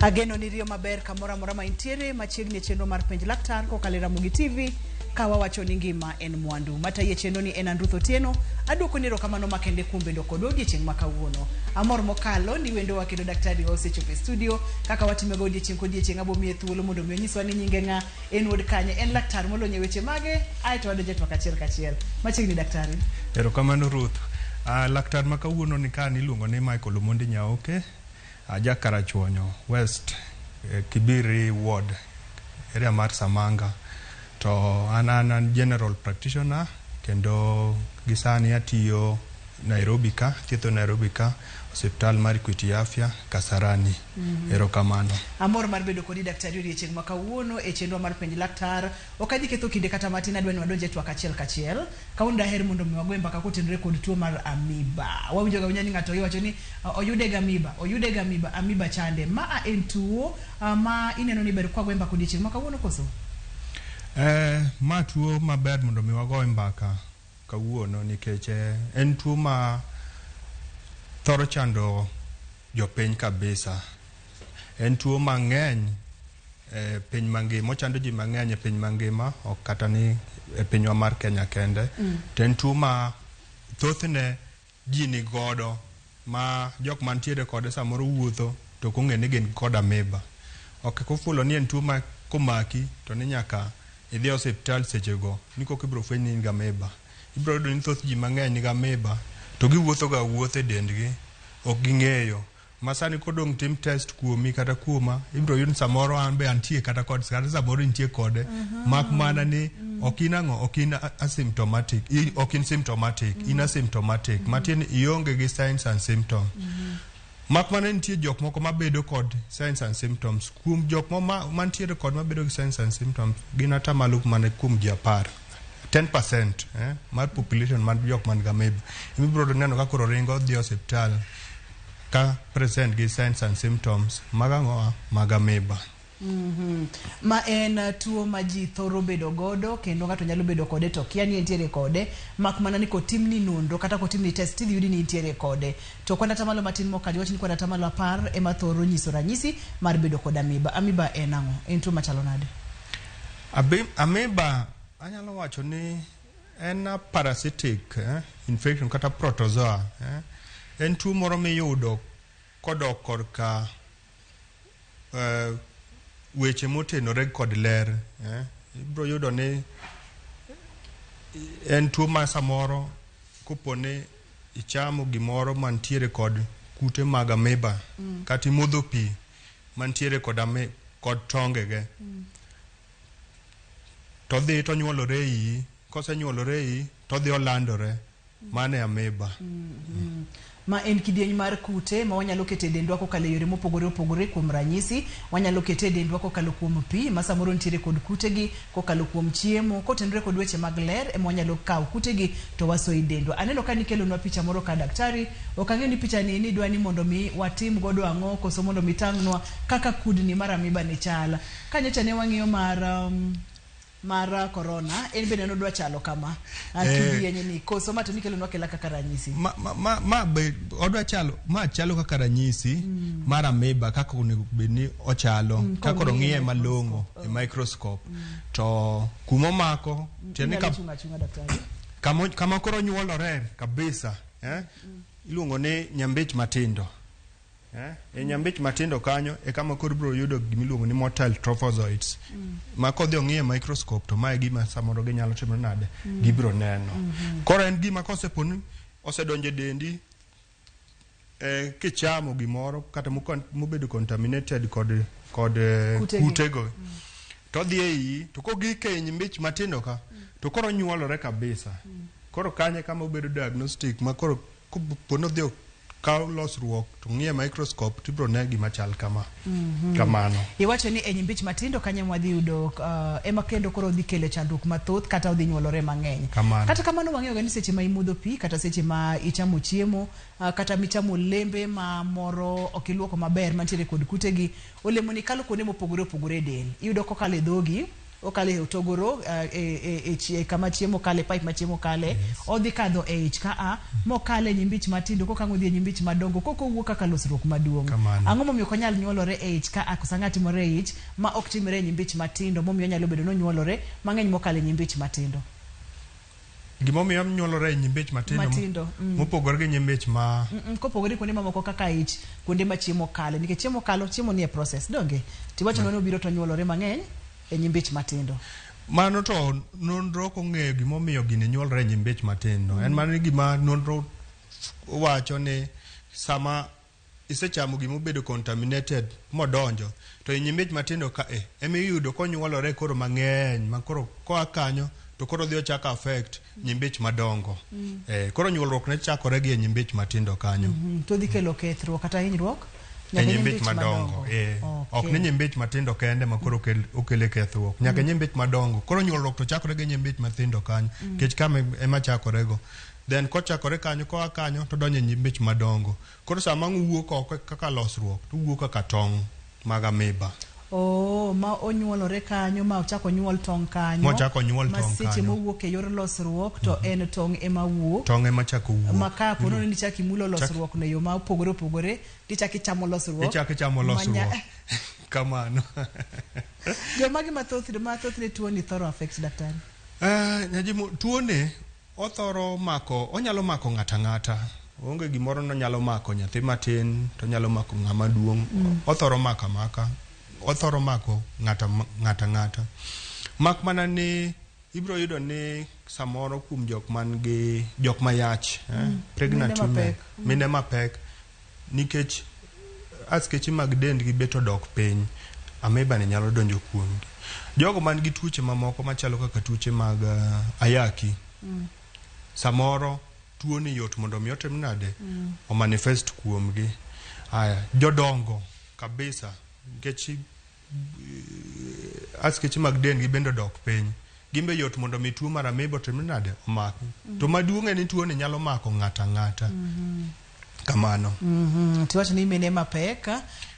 Ageno ni riyo maber kamoro amora ma intiere machiegni e chenro mar Penj Laktar kokalo e Ramogi TV ka wawacho ni ngima en mwandu. Matayi e chenro ni en an Ruth Otieno. Aduoko ni erokamano makende kuom bedo kodwa odiechieng' ma kawuono. Amor mokalo ni wendowa kendo daktari wa osechopo e studio. Kaka watimega odiechieng' kodiechieng' abo miye thuolo mondo mi onyiswa ni nyinge ng'a, en wuod kanye, en laktar molony e weche mage, ae to wadonjo e twak achiel kachiel. Machiegni daktari. Erokamano Ruth. Laktar ma kawuono ni ka niluongo ni Michael Omondi Nyaoke. Aja Karachuonyo West, Kibiri Ward, area mar Samanga. To an an an general practitioner kendo gi sani atiyo Nairobi ka, athietho Nairobi ka, osiptal mar Equity Afya, Kasarani. Erokamano. Amor mar bedo kodi daktari odiechieng' ma kawuono e chenro mar Penj Laktar. Ok adhi ketho kinde kata matin, adwa ni wadonj e twak achiel kachiel. Kawuono daher mondo mi wagoye mbaka kotenore kod tuo mar amoeba. Wawinjoga awinja ni ng'ato iwacho ni oyude gi amoeba, oyude gi amoeba, amoeba chande. Ma a en tuo ma ineno ni ber kwagoye mbaka odiechieng' ma kawuono koso? Eh, ma tuo maber mondo mi wagoye mbaka kawuono nikech en tuo ma thoro chando jopiny kabisa. En tuo mang'eny e piny mangima, ochando ji mang'eny e piny mangima, ok kata ni e pinywa mar Kenya kende. To en tuo ma thothne ji ni godo ma jok mantiere kode samoro wuotho to ok ong'e ni gin kod amoeba. Ok kofulo ni en tuo ma komaki to ni nyaka idhi e osiptal sechego ni koka ibiro fweny ni in gi amoeba. Ibiro yudo ni thoth ji mang'eny nigi amoeba to giwuotho ga awuotha e dendgi ok ging'eyo. Ma sani kodong' tim test kuomi kata kuoma, ibiro yud ni samoro an be antie kata kod kata samoro intie kode. Mak mana ni ok in ang'o, ok in asymptomatic, ok in symptomatic, in asymptomatic. Matiende ni ionge gi signs and symptoms. Mak mana ni nitie jok moko mabedo kod signs and symptoms. Kuom jok ma mantiere kod mabedo gi signs and symptoms gin atamalo mana kuom ji 10. 10% mar population mar jok man gi amoeba. Ibiro neno ka koro ringo dhi e osiptal ka present gi signs and symptoms mag ang'owa mag amoeba. Ma en tuo ma ji thoro bedo godo kendo ng'ato nyalo bedo kode to kia ni entiere kode mak mana ni kotimni nonro kata kotimni test tidhi yudi ni intiere kode. To kwan atamalo matin mokalo iwach ni kwan atamalo 10 ema thoro nyiso ranyisi mar bedo kod amoeba. Amoeba en ang'o? En tuo machalo nade? Amoeba anyalo wacho ni en a parasitic infection kata protozoa. En tuo moro miyudo kodok korka weche motenore kod ler. Ibiro yudo ni en tuo ma samoro kopo ni ichamo gimoro mantiere kod kute mag amoeba kata imodho pi mantiere kod kod tongege to odhi to onyuolore e iyi, kosenyuolore e iyi to odhi olandore. Mano e amoeba. Ma en kidieny mar kute ma wanyalo keto e dendwa kokalo e yore mopogore opogore. Kuom ranyisi, wanyalo kete e dendwa kokalo kuom pi ma samoro nitiere kod kutegi, kokalo kuom chiemo, kotenore kod weche mag ler ema wanyalo kawo kutegi to wasoyo e dendwa. Aneno ka nikelonwa picha moro ka daktari, ok ang'eyo ni picha ni nidwa ni mondo mi watim godo ang'o koso mondo mi tang'nwa kaka kudni mar amoeba ni chal. Ka nyocha ne wang'iyo mar corona, en bende nodwa chalo kama kidieny ni koso ma to nikelonwa kela kaka ranyisi. Ma be odwa chalo ma chalo kaka ranyisi mar amoeba kaka onego bed ni ochalo kaka koro ng'iye malong'o e microscope to kuma omako tiende ni Inyalo chung' achung'a daktari. Kama koro nyuolore kabisa iluongo ni nyambich matindo. E nyambich matindo kanyo e kama koro ibiro yudo gimiluongo ni motile trophozoites. Ma kodhi ong'i e microscope to mae gima samoro ginyalo timo nade, gibiro neno. Koro en gima kosepo ni osedonjo e dendi kichamo gimoro kata mobedo contaminated kod kutego to odhi e iyi to kogik e nyambich matindo ka to koro onyuolore kabisa. Koro kanyo e kama obedo diagnostic ma koro kopo ni odhi okaw losruok to ng'iye microscope to ibiro ne gima chal kama. Kamano. Iwacho ni e nyimbich matindo kanyo ema wadhi yudo ema kendo koro odhi kelo chandruok mathoth kata odhi nyuolore mang'eny. Kamano. Kata kamano wang'eyo ga ni seche ma imodho pi kata seche ma ichamo chiemo kata michamo olembe ma moro ok iluoko maber mantiere kod kutegi, olemo ni kalo kuonde mopogore opogore e del. Iyudo kokalo e dhogi. Okalo e otogoro e kama chiemo kale, pipe ma chiemo kale. Odhi kadho e ich ka a mokale nyimbich matindo koka ang' odhi e nyimbich madongo koka owuok kaka losruok maduong'. Kamano. Ang'o momiyo ok onyal nyuolore e ich ka a koso ang'o timore e ich ma ok timre e nyimbich matindo momiyo onyalo bedo ni onyuolore mang'eny mokalo e nyimbich matindo? Gimomiyo onyuolore e nyimbich matindo, Matindo, mopogore gi nyimbich ma Kopogore gi kuonde mamoko kaka ich, kuonde ma chiemo kale, nikech chiemo kalo, chiemo nie process, donge? Tiwacho ni obiro to onyuolore mang'eny e nyimbich matindo. Mano to nonro ok ong'eyo gimomiyo gini nyuolre e nyimbich matindo. En mana ni gima nonro wacho ni sama isechamo gima obedo contaminated modonjo to e nyimbich matindo ka e ema iyudo konyuolore koro mang'eny ma koro koa kanyo to koro odhi ochako affect nyimbich madongo. Koro nyuolruok ne chakore gi e nyimbich matindo kanyo. To dhi kelo kethruok kata hinyruok E nyaka e nyimbich madongo. Ok ni nyimbich matindo kende ma koro okele kethruok. Nyaka nyimbich madongo. Koro nyuolruok to chakore gi nyimbich matindo kanyo. Nikech kama ema chakore go. Then kochakore kanyo koa kanyo to donjo e nyimbich madongo. Koro sama ang' owuok oko kaka losruok to owuok kaka tong' mag amoeba. Oh, ma onyuolore kanyo ma ochako onyuol tong' kanyo. Mochako onyuol ma tong' seche kanyo. mowuok e yor losruok to en tong' ema wuok. Tong' ema chako wuok. Ma ka po nono ni ichako imulo losruok no e yo ma opogore opogore, tichako ichamo losruok. Ichako ichamo losruok. Kamano. Jomage mathoth mathothne tuo ni thoro affect, daktari? Nyajimo, tuo ni othoro mako, onyalo mako ng'ato ang'ata. Onge gimoro nonyalo mako nyathi matin, to onyalo mako ng'ama duong'. Othoro mako amaka. Othoro mako ng'ata ng'ata ang'ata. Mak mana ni ibiro yudo ni samoro kuom jok man gi jok mayach, pregnant Mine women, mapek. mine mapek, nikech askeche mag dendgi bet odok piny, amoeba ni nyalo donjo kuomgi. Jogo man gi tuoche mamoko machalo kaka tuoche mag ayaki, samoro tuo ni yot mondo mi otim nade, o manifest kuomgi. Aya, jodongo kabisa, nikech askeche mag dendgi bende odok piny, gimbe yot mondo mi tuo mar amoeba otim nade, omaki. To maduong' en ni tuo ni nyalo mako ng'ato ang'ata. Kamano. Tiwacho ni mine mapek,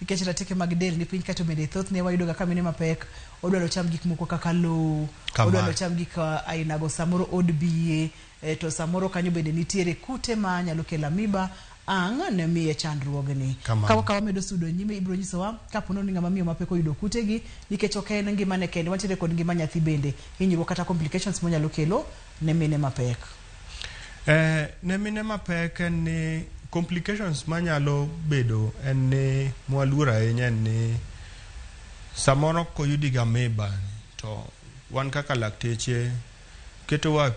nikech rateke mag del ni piny, kato bende thothne wayudo ga ka mine mapek odwaro cham gik moko kaka lowo, Kamano. odwaro cham gik ainago, samoro od biye, to samoro kanyo bende nitiere kute ma nyalo kelo amoeba ang' ne miye chandruogni. Kamano. Ka wamedo sudo nyime, ibiro nyisowa kapo ni ng'ama miyo mapek oyudo kutegi, nikech ok en ngimane kende, wantiere kod ngima nyathi bende, hinyruok kata complications monyalo kelo ne mine mapek. Ne mine mapek en ni complications manyalo bedo en ni mwaluor ahinya en ni samoro koyudi gi amoeba to wan kaka lakteche ketowa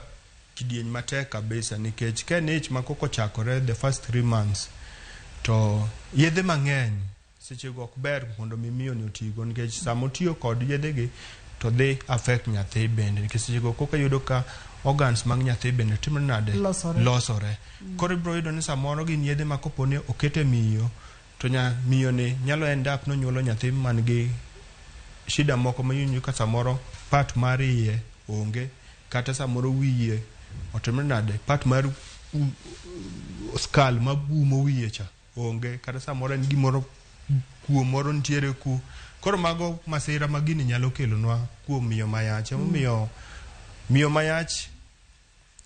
kidieny matek kabisa, nikech ka en ich ma koko ochakore the first 3 months to yedhe mang'eny sechego ok ber mondo mi miyo ni otigo, nikech sama otiyo kod yedhe gi to dhi affect nyathi bende, nikech sechego koka yudo ka organs mag nyathi bende timore nade? Losore. Losore. Koro ibiro yudo ni samoro gin yedhe ma kopo ni okete miyo to nya miyo ni nyalo end up nonyuolo nyathi man gi shida moko ma iwinjo ka samoro part mar iye onge, kata samoro wiye otimre nade, part mar skull ma umo wiye cha onge, kata samoro en gimoro kuo moro nitiere ku. Koro mago masira ma gini nyalo kelonwa kuom miyo mayach. Emomiyo miyo mayach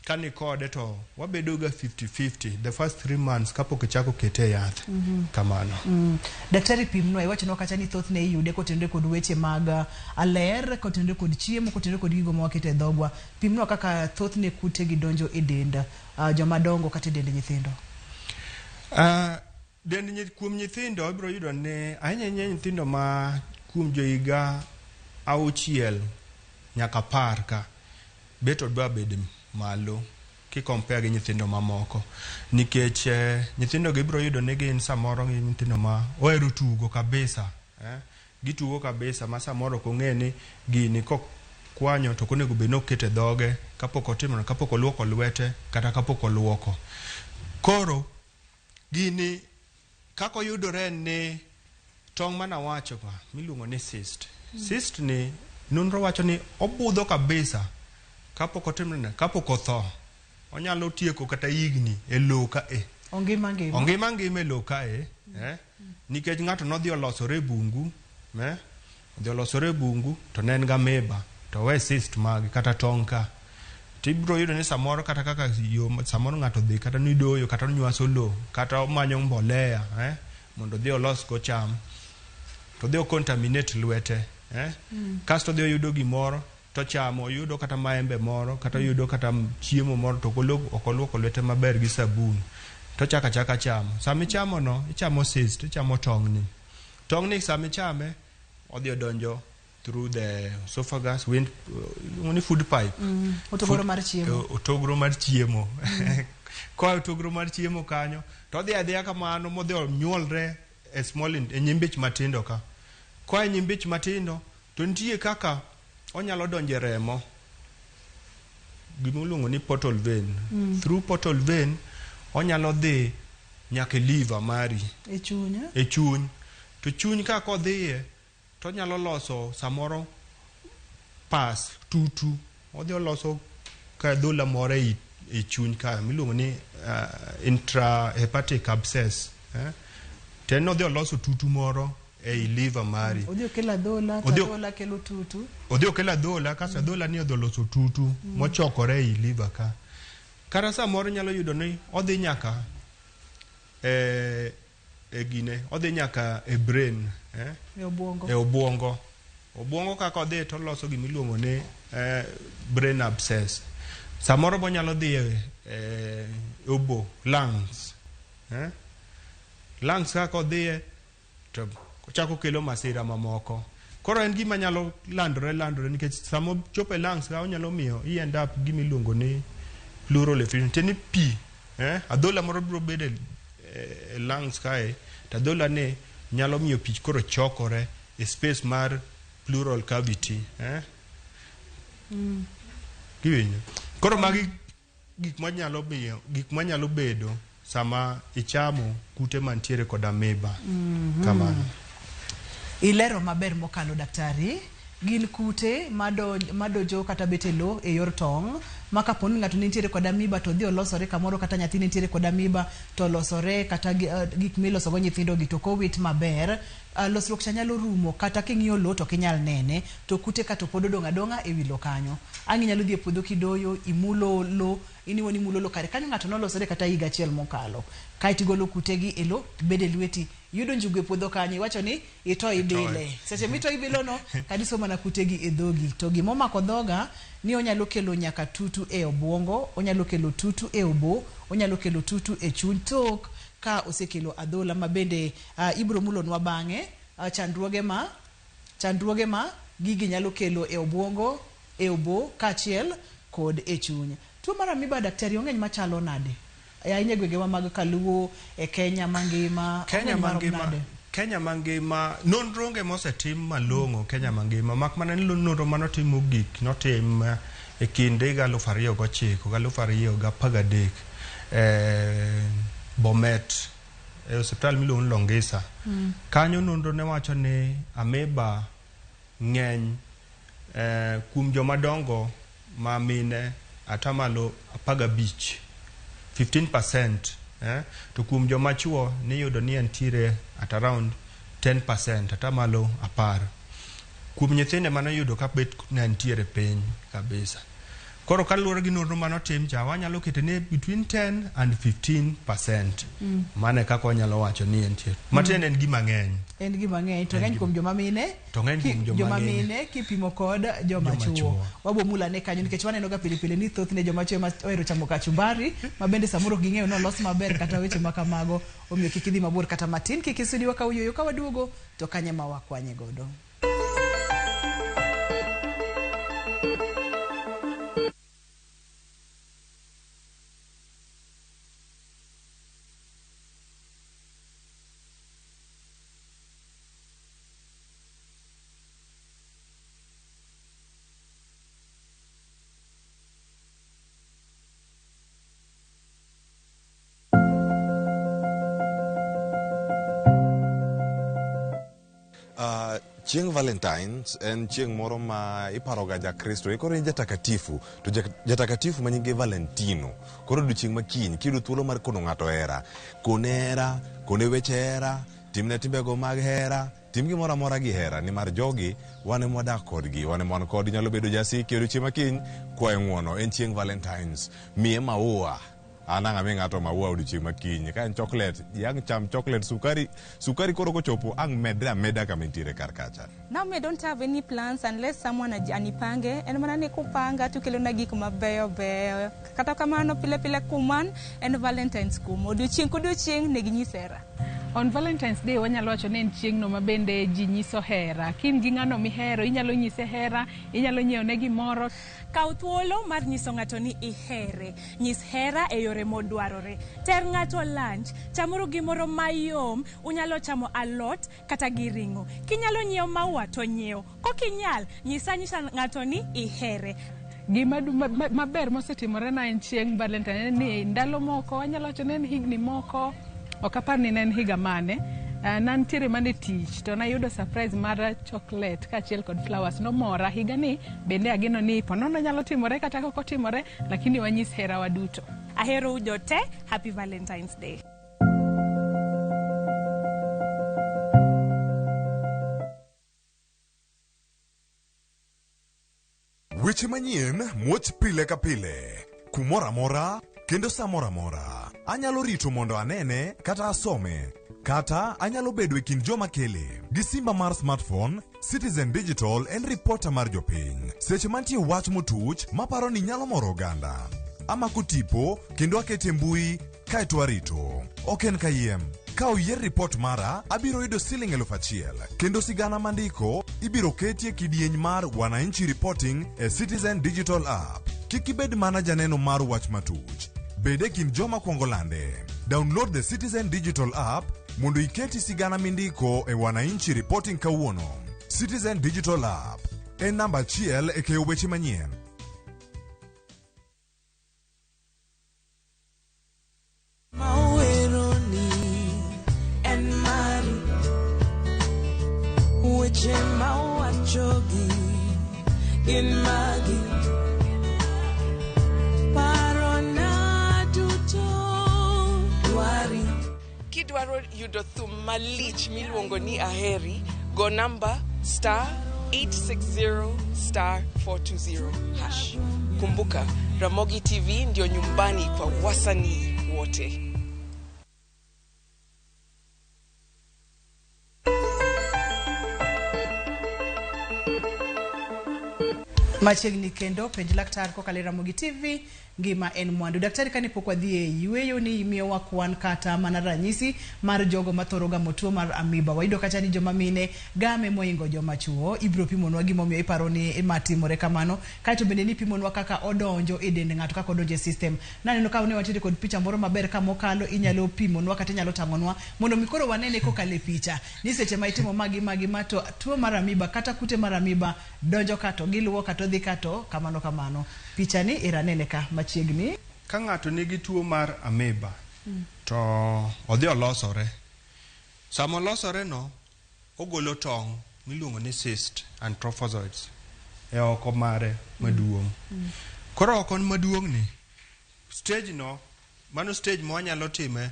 ka ni kode to wabedo ga 50-50 the first 3 months kapok ichako kete e yath. Kamano. Daktari, pimnwa, iwachonwa kacha ni thothne iyude kotenore kod weche mag aler, kotenore kod chiemo, kotenore kod gigo ma waketo e dhogwa. Pimnwa kaka thothne kute gi donjo e dend joma dongo kata e dend nyithindo. Dend kuom nyithindo ibiro yudo ni ahinya ahinya nyithindo ma kuom johiga 6 nyaka 10 ka bet odwa bedo malo ki compare gi nyithindo mamoko, nikech nyithindo gi ibiro yudo ni gin samoro gin nyithindo ma ohero tugo kabisa, Gitugo kabisa ma samoro ok ong'e ni gini kokwanyo to ok onego bed ni oketo e dhoge kapok otimo, kapok oluoko lwete kata kapok oluoko. Koro gini kaka oyudore en ni tong' manawacho ka miluongo ni cyst. Cyst ni nonro wacho ni obudho kabisa kapok otimre, kapok otho. Onyalo tieko kata higni e lowo ka e. Ongima ngima. Ongima ngima e lowo kae, Nikech ng'ato nodhi olosore e bungu, Odhi olosore e bungu to ne en gi amoeba. to owe cyst mage kata tong' ka. Tibiro yudo ni samoro kata kaka yo samoro ng'ato dhi kata ni doyo kata onywaso lowo kata omanyo mbolea mondo odhi olos go cham to odhi o contaminate lwete kasto odhi oyudo gimoro tochamo oyudo kata maembe moro kata oyudo kata chiemo moro to ok oluoko lwete maber gi sabun tochako achaka chamo. Sama ichamo no ichamo cyst ichamo tong'ni. Tong'ni sama ichame odhi odonjo through the esophagus wind ni food pipe. Otogoro mar chiemo. Otogoro mar chiemo. Koa otogoro mar chiemo kanyo to odhi adhiya kamano modhi onyuolre e small e nyimbich matindo ka. Koa e nyimbich matindo to nitie kaka onyalo donjo e remo gima ni portal vein. Through portal vein onyalo dhi nyaka e liver mari. E chuny. E chuny. To chuny ka kodhiye to onyalo loso samoro pas tutu odhi oloso kadhola moro e chuny ka miluongo ni intrahepatic abscess To en odhi oloso tutu moro ei liver mari. Odhi okelo adhola, to adhola kelo tutu. Odhi okelo adhola kasto adhola ni odhi oloso tutu mochokore ei liver ka. Kata samoro inyalo yudo ni odhi nyaka e gine odhi nyaka e brain E obwongo. E obwongo. Obwongo kaka odhi to oloso gima iluongo ni brain abscess. Samoro bonyalo dhi e obo lungs. Lungs kaka odhiye to ochako kelo masira mamoko. Koro en gima nyalo landore nikech sama ochopo e lungs ka onyalo miyo i end up gima iluongo ni pleural effusion. Tiende ni pi adhola moro biro bedo e lungs kae to adhola ni nyalo miyo pi koro chokore e space mar pleural cavity. Iwinjo? Koro magi gik manyalo miyo gik manyalo bedo sama ichamo kute mantiere kod amoeba. Kamano. Ilero maber mokalo daktari. Gin kute madojo kata bet e lowo e yor tong' ma kapo ni ng'ato nitiere kod amoeba to odhi olosore kamoro kata nyathi nitiere kod amoeba to olosore kata gik milosogo nyithindo gi to kowit maber losruok cha nyalo rumo kata king'iyo lowo to ok inyal nene to kute ka to pod odong' adong'a e wi lowo kanyo. Ang' inyalo dhi e puodho kidoyo imulo lowo in iwuon imulo lowo kare kanyo ng'ato nolosore kata higa achiel mokalo. Kaeto igolo kutegi e lowo bedo e lweti iyudo njugu e puodho kanyo iwacho ni ito ibile. Seche mito ibilo no kadiso mana kutegi e dhogi. To gimomako dhoga ni onyalo kelo nyaka tutu e obwongo, onyalo kelo tutu e obo, onyalo kelo tutu e chuny tok ka osekelo adhola ma bende ibro mulonwa bang'e chandruoge ma gigi nyalo kelo e obwongo, e obo kaachiel kod e chuny. Tuo mar amoeba daktari ong'eny machalo nade? Ahinya e gwengewa mag Kaluo, e Kenya mangima. Kenya mangima nonro onge mosetim malong'o Kenya mangima mak mana ni nonro manotim mogik notim e kind higa 2009 gi 2013 Bomet e osiptal miluongo ni Longisa. Kanyo nonro ne wacho ni amoeba ng'eny kuom joma dongo ma mine atamalo 15, 15%, to kuom joma chuo niyudo ni entiere at around 10%, atamalo 10. Kuom nyithindo manoyudo ka bet ne ntiere piny kabisa. Koro kaluwore gi nonro manotim cha, wanyalo kete ni between 10 and 15%. Mano e kaka wanyalo wacho ni entie. Matiende en gima ng'eny. En gima ng'eny to ng'eny kuom joma mine. To ng'eny kuom joma mine kipimo kod joma chuo. Wabo mulane kanyo nikech waneno ga pile pile ni thothne joma chuo ema ohero chamo kachumbari ma bende samoro ok ging'eyo ni olos maber kata weche ma kamago, omiyo kik idhi mabor kata matin, kik isudi wakaw yueyo ka waduogo to kanye ma wakwanye godo. Chieng' Valentines en chieng' moro ma iparoga Jakristo. Koro en jatakatifu, to jatakatifu ma nyinge Valentino. Koro odiochieng' ma kiny, kiyudo thuolo mar kono ng'ato hera, kone hera, kone weche hera, timne timbego mag hera, Tim gimoro amora gi hera nimar jogi wan ema wadak kodgi, wan ema wan kodgi. Nyalo bedo jasiki odiochieng' ma kiny, kwayo ng'uono. En chieng' Valentines. Miye maua. An ang' ami ng'ato maua odiochieng' ma kiny. Ka en chocolate, ang' cham chocolate, sukari, sukari koro kochopo ang' medre ameda kama entiere kar kacha. Now me I don't have any plans unless someone anipange. En mana ni kupanga to kelona gik mabeyo beyo. Kata kamano pile pile kuman en Valentine's kum. Odiochieng' kodiochieng' ne ginyis hera. On Valentine's Day wanyalo wacho ni en chieng'no ma bende ji nyiso hera. Ka in gi ng'ano mihero, inyalo nyise hera, inyalo nyiewone gimoro. Kaw thuolo mar nyiso ng'ato ni ihere. Nyis hera e yore modwarore. Ter ng'ato lunch, chamuru gimoro mayom, unyalo chamo alot kata gi ring'o. Kinyalo nyiewo maua to nyiew. Kokinyal, nyis anyisa ng'ato ni ihere. Gima maber mosetimore na en chieng' Valentine en ni ndalo moko anyalo wacho ni en higni moko ok apar ni ne en higa mane nantiere mana e tich to nayudo surprise mar chocolate kaachiel kod flowers nomora higani bende ageno ni ponono nyalo timore kata kok otimore lakini wanyis hera waduto. Ahero ujo te, happy Valentine's Day. Weche manyien muoch pile ka pile, kumoro amora kendo sa moro amora. Anyalo rito mondo anene kata asome, kata anyalo bedo e kind joma kele. Gi simba mar smartphone, Citizen Digital en ripota mar jopiny. Seche mantie wach motuch maparo ni nyalo moro oganda. Amako tipo kendo akete mbui kaeto arito. Ok en kayiem. Ka oyier ripot mara, abiro yudo siling 1,000. Kendo sigana mandiko ibiro ketie kidieny mar Wananchi Reporting e Citizen Digital App. Kik ibed mana janeno mar wach matuch. Bed e kind joma kwongo lande. Download the Citizen Digital App mondo iketi sigana mindiko e Wananchi Reporting kawuono. Citizen Digital App en namba achiel e keyo weche manyien. Maweroni en mari weche mawachogi gin magi parona duto dwari. Kidwaro yudo thum malich miluongo ni Aheri, go namba star 860 star 420 hash. Kumbuka, Ramogi TV ndio nyumbani kwa wasanii wote. Machiegni kendo penj laktar kokalo e Ramogi TV ngima en mwandu. Daktari, kane pok wadhi e yueyo ni imiyowa kwan kata mana ranyisi mar jogo mathoro gamo tuo mar amoeba. Wayudo kacha ni joma mine game moingo joma chuo. Ibiro pimonwa gimomiyo iparo ni ma timore kamano. Kaeto bende nipimonwa kaka odonjo e dend ng'ato, kaka odonjo e system. Naneno ka ne wantiere kod picha moro maber ka mokalo inyalo pimonwa kata inyalo tang'onwa mondo mi koro wanene kokalo e picha ni seche ma itimo magi magi ma to tuo mar amoeba kata kute mar amoeba donjo ka to giluwo ka to dhi ka to kamano kamano. Picha ni ero anene ka machiegni. Ka ng'ato nigi tuo mar amoeba to odhi olosore. Sama olosore no, ogolo tong' miluongo ni cyst and trophozoites e oko mare maduong'. Koro oko maduong' ni, stage no, mano stage ma wanyalo time,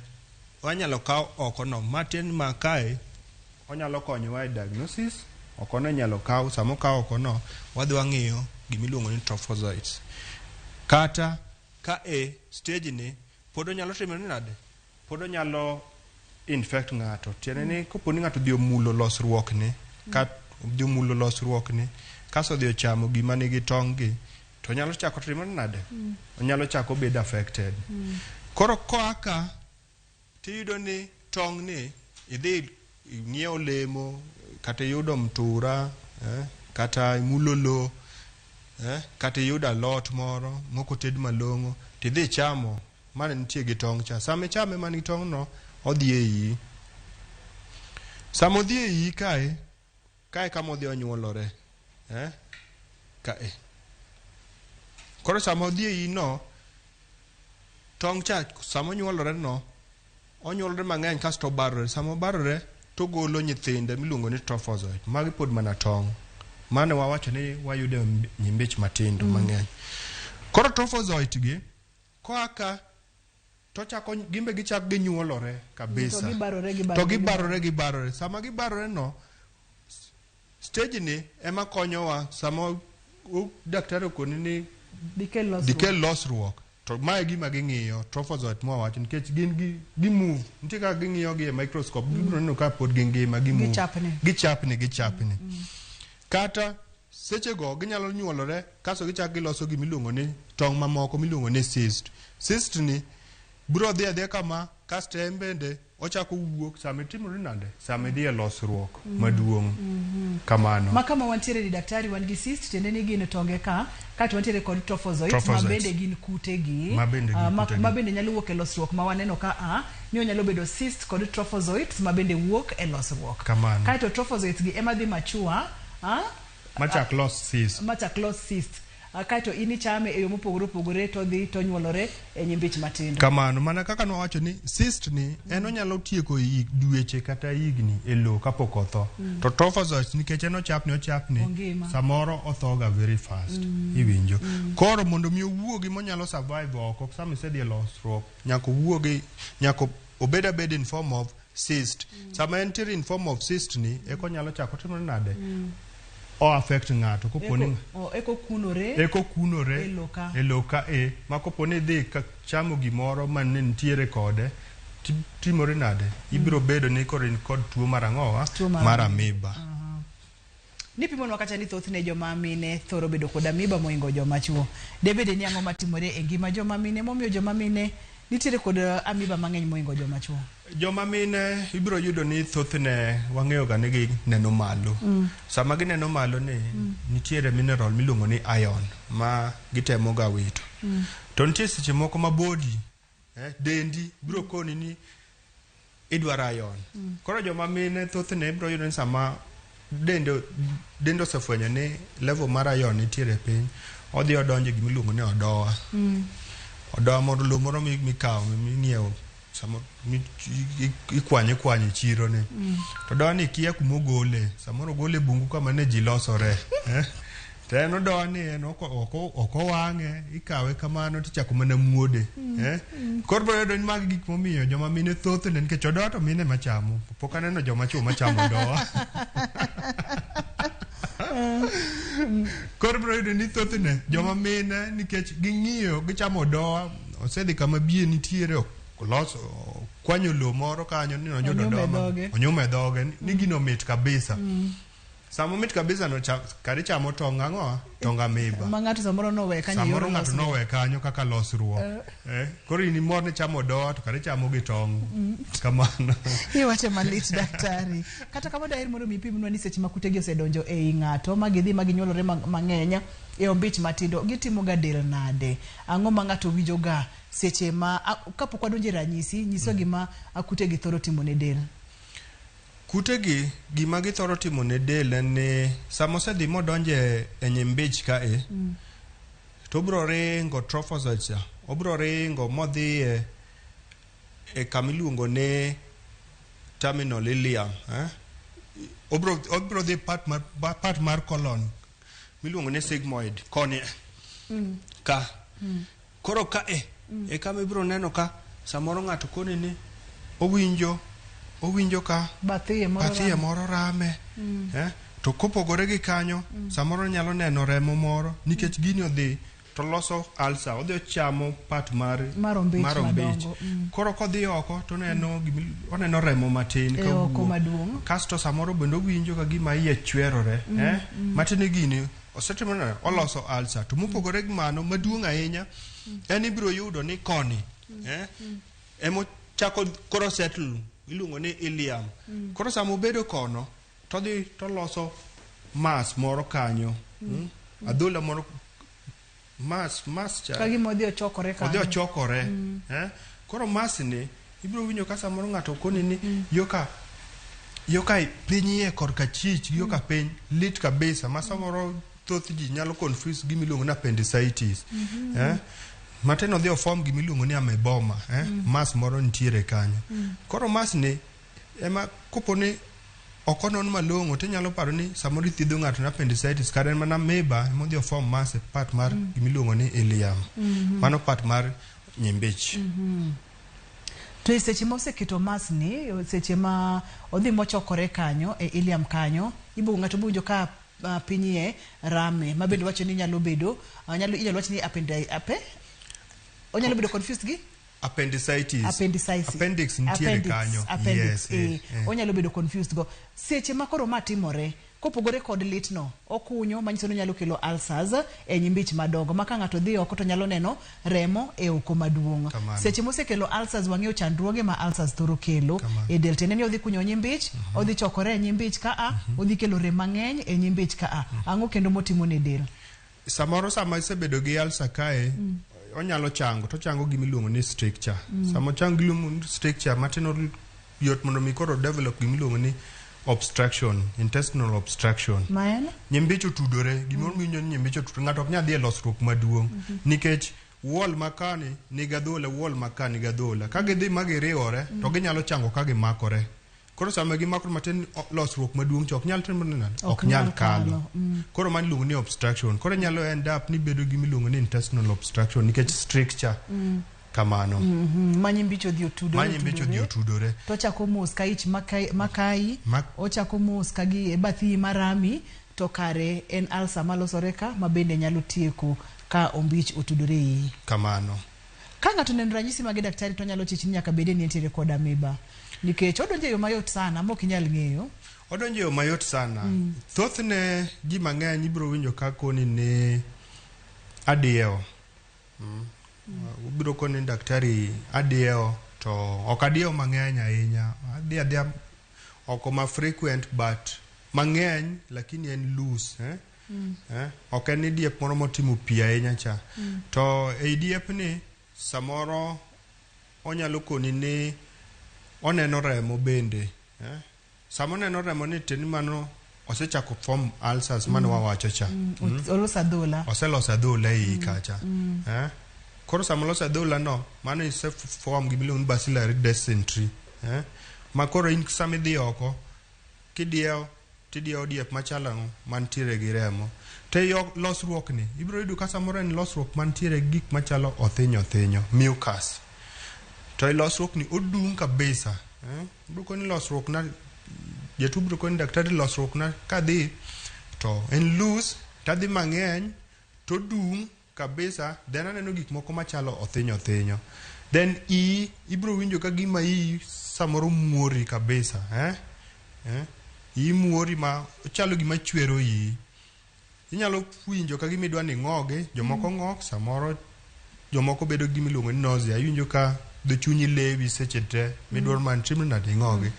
wanyalo kaw oko no, matin ma kae, onyalo konyowa e diagnosis, oko no inyalo kaw, sama okaw oko no, wadhi wang'iyo gimiluongo ni trophozoites. Kata ka e stage ni, pod onyalo timore nade? Pod onyalo infect ng'ato. Tiende ni kopo ni ng'ato odhi omulo losruok ni, odhi omulo losruok ni, kasto odhi ochamo gima nigi tong' gi, to onyalo chako timore nade? Onyalo chako bedo affected. Koro koa ka, tiyudo ni tong' ni, idhi ing'iewo olemo, kata iyudo mtura, kata imulo lo, kata iyudo alot moro mok oted malong'o, tidhi ichamo mane nitie gi tong' cha. Sama ichame man gi tong' no, odhi e iyi. Sama odhi e iyi kae, kae kama odhi onyuolore. Kae. Koro sama odhi e iyi no, tong' cha sama onyuolore no, onyuolore mang'eny kasto obarore. Sama obarore, to ogolo nyithinde miluongo ni trophozoite. Magi pod mana tong'. Mane wawacho ni wayudo nyimbich matindo mang'eny. Koro trophozoite gi, koa ka, to chako, gimbe gichak ginyuolore kabisa. To gibarore, gibarore, To gibarore, gibarore. Sama gibarore no, Stage ni ema konyowa sama daktari okoni ni Dikel losruok. Dikel losruok. To mae gima ging'iyo trophozoite mwawacho nikech gin gi, gi move. Nitie kaka ging'iyo gi e microscope, gibiro neno ka pod gingima, gi move. Gichapni. Gichapni, gichapni. Kata sechego ginyalo nyuolore kasto gichako giloso gima iluongo ni tong' mamoko miluongo ni cyst. Cyst ni biro dhi adhiya kama kasto en bende ochako wuok sama itimori nade? Sama idhi e losruok maduong' kamano. Ma kama wantiere ni daktari wan gi cyst tiende ni gin tonge ka kato wantiere kod trophozoites ma Trophozoites. bende gin kutegi Ma bende gin kutegi. ma bende nyalo wuok e losruok ma waneno ka a ni onyalo bedo cyst kod trophozoites ma bende wuok e losruok. Kamano. Kaeto trophozoites gi ema dhi mature Machak los cyst. Machak los cyst. Kaeto in ichame e yo mopogore opogore to odhi to onyuolore e nyimbich matindo. Kamano, mana kaka nwawacho ni cyst ni en onyalo tieko dweche kata higni e lowo kapok otho. To trophozoites nikech en ochapni ochapni, Ongima. samoro othoga very fast. Iwinjo. Koro mondo mi owuogi monyalo survive oko sama isedhi e losruok, nyaka owuogi, nyaka obed abeda in form of cyst. Sama entiere in form of cyst ni, eka onyalo chako timore nade? O affect ng'ato kopo ni Eko kunore eko kunore e lowo ka. e lowo ka e ma kopo ni idhi ka chamo gimoro ma ne nitiere kode timore nade? Ibiro bedo ni koro in kod tuo mar ang'owa? Tuo mar Mar amoeba. Nipimonwa kacha ni thothne joma mine thoro bedo kod amoeba mohingo joma chuo. Debede ni ang'o matimore e ngima joma mine momiyo joma mine nitiere kod amoeba mang'eny mohingo joma chuo? Joma mine ibiro yudo ni thothne wang'eyo ga ni gineno malo. Sama gineno malo ni nitiere mineral miluongo ni iron ma gitemo ga wito. To nitie seche moko ma body, dendi biro koni ni idwaro iron. Koro joma mine thothne ibiro yudo ni sama dende osefwenyo ni level mar iron nitiere piny, odhi odonjo e gima iluongo ni odowa. Odowa moro, lowo moro mikawo, ming'iewo, samoro ikwanyo ikwanyo e chiro ni. To odowa ni kia kuma ogole, samoro ogole e bungu kama ne ji losore. To en odowa ni en ok owang'e, ikawe kamano tichako mana muode. Koro ibiro yudo ni magi gik momiyo joma mine thothne, nikech odowa to mine machamo. Pok aneno joma chuo machamo odowa. Koro ibiro yudo ni thothne joma mine nikech ging'iyo gichamo odowa, osedhi kama biye nitiere, oloso kwanyo lowo moro kanyo ni oyudo Onyume odowa ma- dhoge. onyume dhoge ni gino mit kabisa. Sama mit kabisa no kare ichamo tong' ang'o? Tong amoeba. Ma ng'ato samoro nowe kanyo e Samoro yor ng'ato losruok. nowe kanyo kaka losruok. Koro in imor ni chamo odowa to kare ichamo gi tong'. Kamano. Iwache malit daktari. Kata kamano daher mondo mi ipimnwa ni seche ma kutegi osedonjo ei ng'ato ma gidhi ma ginyuolore mang'eny e ombich matindo, gitimo ga del nade? Ang'o ma ng'ato winjo ga seche ma kapok wadonjo e ranyisi, nyiswa gima kutegi thoro timo ne del? Kutegi gima githoro timo ne del en ni sama osedhi modonjo e nyimbich kae, to obiro ringo trophozoites cha, obiro ringo modhi e kama iluongo ni terminal ileum. Obiro dhi part mar colon miluongo ni sigmoid koni ka. Koro ka e kama ibiro neno ka samoro ng'ato koni ni owinjo ka Bathiye moro bathiye rame. moro rame. To kopogore gi kanyo, samoro nyalo neno remo moro nikech gini odhi to loso ulcer, odhi ochamo part Mar ombich mar ombich. madongo. Koro kodhi oko to oneno remo matin E ka oko owuok. maduong'. Kasto samoro bende owinjo ka gima iye chwerore, Matiende gini osetimo nade? Oloso ulcer. To mopogore gi mano, maduong' ahinya, en ibiro yudo ni koni, emochako koro settle, iluongo ni ileum. Koro sama obedo kono, to odhi to loso mass moro kanyo. Adhola moro, mass cha. Ka gima odhi ochokore kanyo. Odhi ochokore. Koro mass ni, ibiro winjo ka samoro ng'ato koni ni, yoka piny iye korka chich, yoka piny lit kabisa, ma samoro thoth ji nyalo confuse gima iluongo ni appendicitis. Matin odhi oform gima iluongo ni amoeboma, Mass moro nitiere kanyo. Koro mass ni ema kopo ni ok onon malong'o, tinyalo paro ni samoro ithiedho ng'ato na appendicitis, kata en mana amoeba ema odhi oform mass e part mar gima iluongo ni ileum. Mano part mar nyimbich. To e seche ma oseketo mass ni, seche ma odhi mochokore kanyo e ilium kanyo, ibo ng'ato bo winjo ka piny iye rame, ma bende wacho ni nyalo bedo, nyalo inyalo wach ni ape onyalo bedo confused gi Appendicitis. Appendicitis. Appendix nitiere Appendix, kanyo. Appendix, Yes, eh, onyalo bedo confused go. Seche ma koro ma timore, kopogore kod litno, okunyo manyiso ni onyalo kelo ulcers e nyimbich madongo ma ka ng'ato dhi oko to nyalo neno remo e oko maduong'. Kamano. Seche mosekelo ulcers, wang'eyo chandruoge ma ulcers thoro kelo Kamano. e del. Tiende ni odhi kunyo nyimbich, odhi chokore e nyimbich ka a, odhi kelo rem mang'eny e nyimbich ka a. Ang'o kendo motimo ne del? Samoro sama isebedo gi ulcer kae, onyalo chango, to ochango gima iluongo ni stricture. Sama ochango gima iluongo ni stricture, matin yot mondo mi koro develop gima iluongo ni obstruction, intestinal obstruction. Ma en? Nyimbich otudore, gimoro miwinjo ni nyimbich otudore, ng'ato ok nyal dhi e losruok maduong'. Nikech wall ma kani nigi adhola, wall ma ka nigi adhola. Ka gidhi ma giriwore, to ginyalo chango ka gimakore. Koro sama gimakore matin, losruok maduong' cha ok nyal timore nade? Ok nyal kalo. Koro mano iluongo ni obstruction. Koro inyalo end up ni bedo gi miluongo ni intestinal obstruction nikech stricture. Kamano. Ma nyimbich odhi otudore. Ma nyimbich odhi otudore. To ochako mos ka ich makayi, ochako mos ka gi e bathi marami, to kare en ulcer malosore ka, ma bende nyalo tieko ka ombich otudore iyi. Kamano. Ka ng'ato oneno ranyisi mage daktari, to onyalo chich ni nyaka bede ni entiere kod amoeba. Nikech odonjo e yo mayot sana ma ok inyal ng'eyo. Odonjo e yo mayot sana. Thothne ji mang'eny ibiro winjo ka koni ni adiewo. Ubiro koni ni daktari adiewo, to ok adiewo mang'eny ahinya. Adhi adhiya oko ma frequent but mang'eny, lakini en loose. Ok en ni diep moro motimo pi ahinya cha. To ei diep ni samoro onyalo koni ni oneno remo bende. Sama oneno remo ni tiende ni mano osechako form ulcers mane wawacho cha. Oloso adhola. Oseloso adhola ei kacha. Koro sama oloso adhola no, mano ise form gima iluongo ni bacillary dysentery. Ma koro in sama idhi oko, kidiewo, tidiewo diep machalo ang'o mantiere gi remo. To ei losruok ni, ibiro yudo ka samoro en losruok mantiere gi gik machalo othinyo othinyo, mucus. To ei losruok ni odung' kabisa. Ibiro koni losruok na, jatuo biro koni daktari losruok na kadhi to en loose, tadhi mang'eny, to dung' kabisa, then aneno gik moko machalo othinyo othinyo. Then iyi, ibiro winjo ka gima iyi samoro muori kabisa. Iyi muori ma ochalo gima chwero iyi. Inyalo winjo ka gima idwa ni ing'ogi, jomoko ng'ok, samoro jomoko bedo gi gima iluongo ni nausea. Iwinjo ka dho chunyi lewi seche te, midwaro mana timri nade ing'ogi.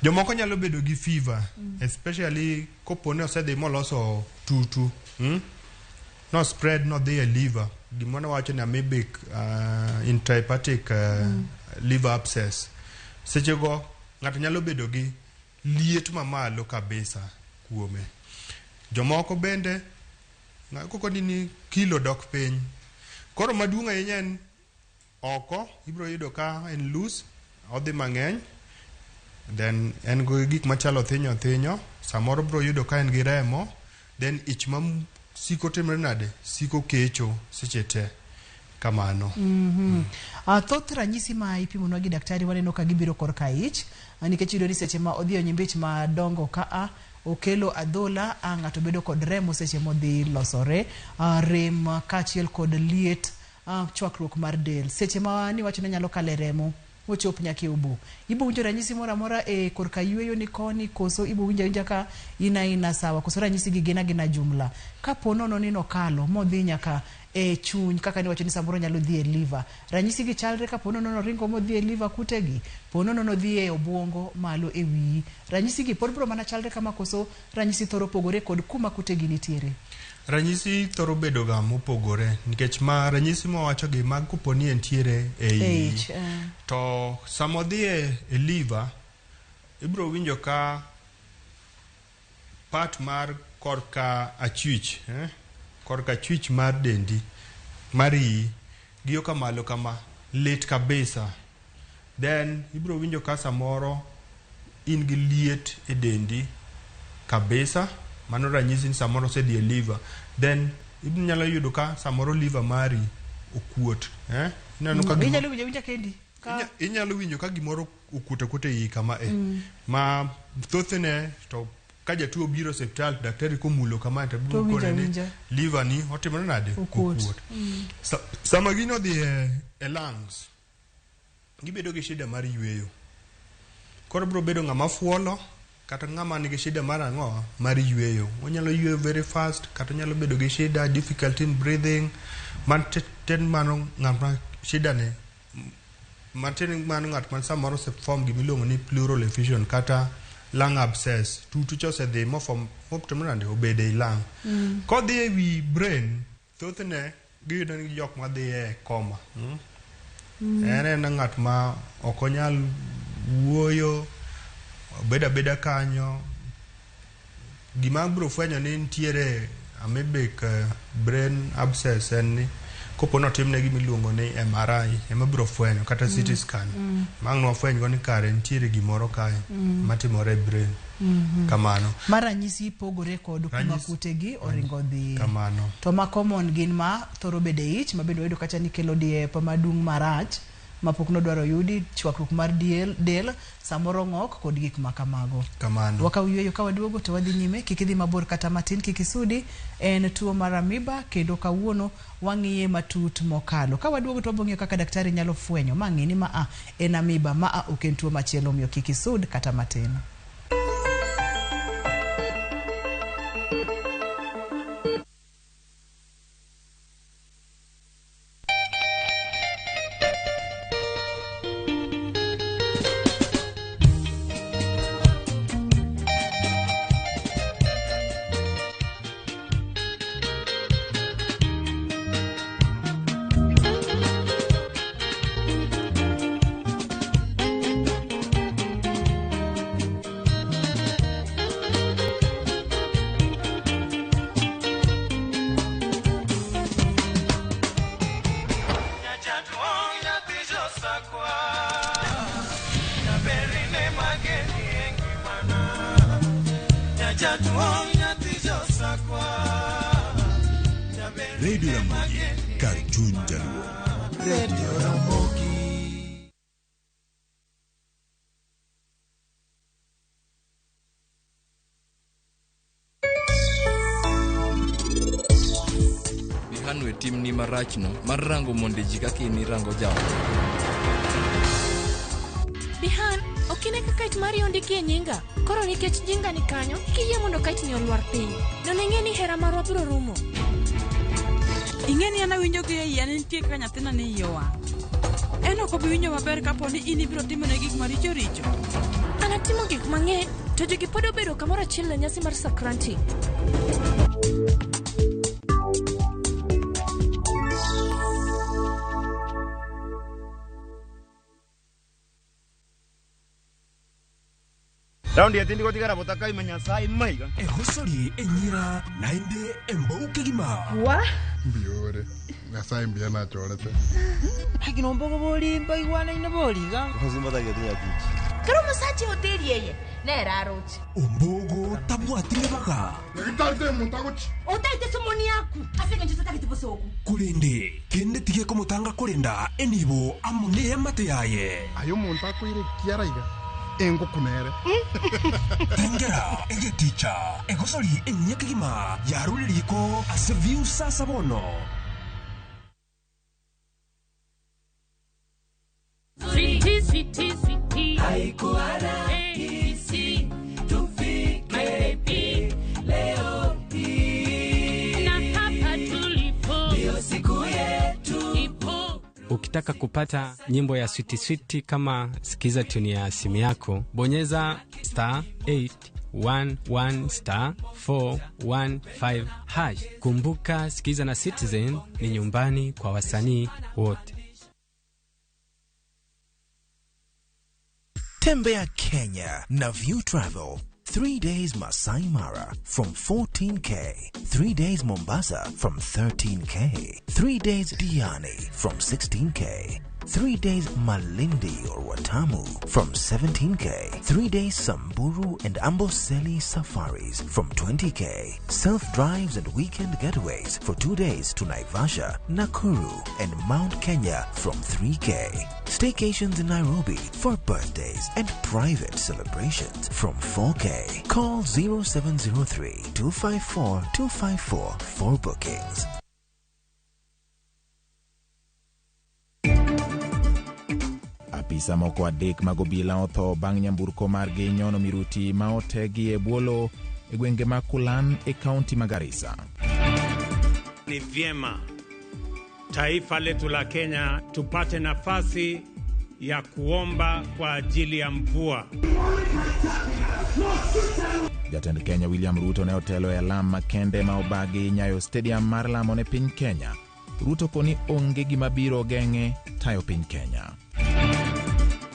Jomoko nyalo bedo gi fever, especially kopo ni osedhi moloso tutu. No spread nodhi e liver. Gima wacho ni amoebic intrahepatic liver abscess. Sechego ng'ato nyalo bedo gi liet mamalo kabisa kuome. Jomoko bende koko ni kilo dok piny. Koro maduong' ahinya en oko ibiro yudo ka en loose, odhi mang'eny, then en gi gik machalo othinyo othinyo, samoro biro yudo ka en gi remo, then ich ma siko timre nade, siko kecho seche te. Kamano. Thoth ranyisi ma ipimonwa gi daktari waneno ka gibiro korka ich, nikech iyudo ni seche ma odhi e nyimbich madongo ka a, okelo adhola, ng'ato bedo kod remo seche modhi losore, rem kaachiel kod liet, chwakruok mar del. Seche ma niwacho ni nyalo kalo e remo, mochop nyaka e obo. Ibo winjo ranyisi moro amora e korka yueyo ni koni, koso ibo winjo awinja ka in aina sawa, koso ranyisi gi gin agina jumla. Kapo nono ni nokalo modhi nyaka e chuny, kaka niwacho ni samoro nyalo dhi e liver. Ranyisi gi chalre kapo nono noringo modhi e liver kutegi, po nono nodhi e obuongo malo e wiyi. Ranyisi gi pod biro mana chalre kama, koso ranyisi thoro pogore kod kuma kutegi nitiere? Ranyisi thoro bedo ga mopogore nikech ma ranyisi mawacho gi mag kopo ni entiere e E ich. ich. To sama odhi e liver, ibiro winjo ka part mar korka achwich, korka achwich mar dendi, mar iyi, gi yo kamalo kama, lit kabisa. Then ibiro winjo ka samoro in gi liet e dendi kabisa, mano ranyisi ni samoro osedhi e liver. Then inyalo yudo ka samoro liver mari okuot. Ineno ka Inyalo winjo awinja kendi? Inyalo winjo ka gimoro okuot akuota e iyi kama e. Ma thothne to ka jatuo obiro e osiptal, daktari komulo kamae to To biro winjo kone ni awinja. liver ni otimore nade? Okuot. Sama gino odhi e lungs, gibedo gi shida mar yweyo. Koro biro bedo ng'ama fuolo kata ng'ama nigi shida mar ang'o mar yweyo. Onyalo yweyo very fast kata onyalo bedo gi shida difficulty in breathing. Man ten mano ng'at ma shida ne matiende ni mano ng'at ma samoro oseform gimiluongo ni pleural effusion kata lung abscess. Tutu cha osedhi moform motimore nade obedo ei lung. Kodhi e wi brain, thothne giyudo ni jok madhi e coma. En en ng'at ma ok onyal wuoyo, obedo abeda kanyo. Gima biro fwenyo ni nitiere amoebic brain abscess en ni kopo notimne gima iluongo ni MRI ema biro fwenyo kata CT scan. Mang' nwafweny go ni kare nitiere gimoro kae matimore e brain. Kamano. Ma ranyisi pogore kod kuma kutegi oringo dhiye. Kamano. To ma common gin ma thoro bedo e ich, ma bende wayudo kacha ni kelo diep madung' marach mapok nodwaro yudi, chwakruok mar diel, del, samoro ng'ok kod gik ma kamago. Kamano. Wakaw yueyo ka waduogo to wadhi nyime, kik idhi mabor kata matin, kik isudi. En tuo mar amoeba kendo kawuono wang'iye matut mokalo. Ka waduogo to wabiro ng'iyo kaka daktari nyalo fwenyo ma ng'e ni ma a en amoeba, ma a ok en tuo machielo, omiyo kik isud kata matin. Radio Ramogi, kar chuny jaluo. Radio Ramogi. Bihanwe timni marachno mar rango monde ji kaka in irango jaot. Bihan, ok ine ka kite mari ondiki e nyinga. Koro nikech nyinga ni kanyo, kiyie mondo kite ni olwar piny. Nono ing'e ni hera marwa biro rumo. Ing'e ni an awinjo gi e iya ni nitie kaka nyathina ni iye owang'. En ok obi winjo maber kapo ni in ibiro timone gik maricho richo. An atimo gik mang'eny, to jogi pod obedo kamoro achiel e nyasi mar Sakranti. Raundi etindi gotigara botakaima Nyasaye maiga. Egosori enyira naende embou kegima. Wa? Mbiore. Nyasaye mbuya nachorete. Lakini ombogo bolimba igwanaine boriga. Kero omosacha ehoteri eye nere aroche. Ombogo tabwatire baga. Otaete somoni yaku ase eng'encho totagete bosoku. Korende kende tige komotanga korenda enibo amo neamate yaye. Aye omonto akoire kiara iga engokunere. Tengera egeticha egosori enyia kegima yarure riko ase view sasa bono. Sweetie, sweetie, sweetie. Haikuwa rahisi tufike leo hii. Na hapa tulipo ndio siku yetu ipo. Ukitaka kupata nyimbo ya switi switi kama sikiza tuni ya simu yako, bonyeza star 811 star 415 hash. Kumbuka, sikiza na Citizen ni nyumbani kwa wasanii wote. Tembea Kenya na View Travel. 3 days Masai Mara from 14K. 3 days Mombasa from 13K. 3 days Diani from 16K. 3 days Malindi or Watamu from 17K. 3 days Samburu and Amboseli safaris from 20K. Self-drives and weekend getaways for 2 days to Naivasha, Nakuru and Mount Kenya from 3K. Staycations in Nairobi for birthdays and private celebrations from 4K. Call 0703 254 254 for bookings. Apisa moko adek mag obila otho bang' nyamburko margi nyono miruti ma otegi e bwo e gwenge ma Kulan e kaunti ma Garissa. Ni vyema taifa letu la Kenya tupate nafasi ya kuomba kwa ajili ya mvua. Jatend Kenya William Ruto ne otelo e alam makende ma obagi Nyayo Stadium mar lamo ne piny Kenya. Ruto koni onge gima biro geng'e tayo piny Kenya.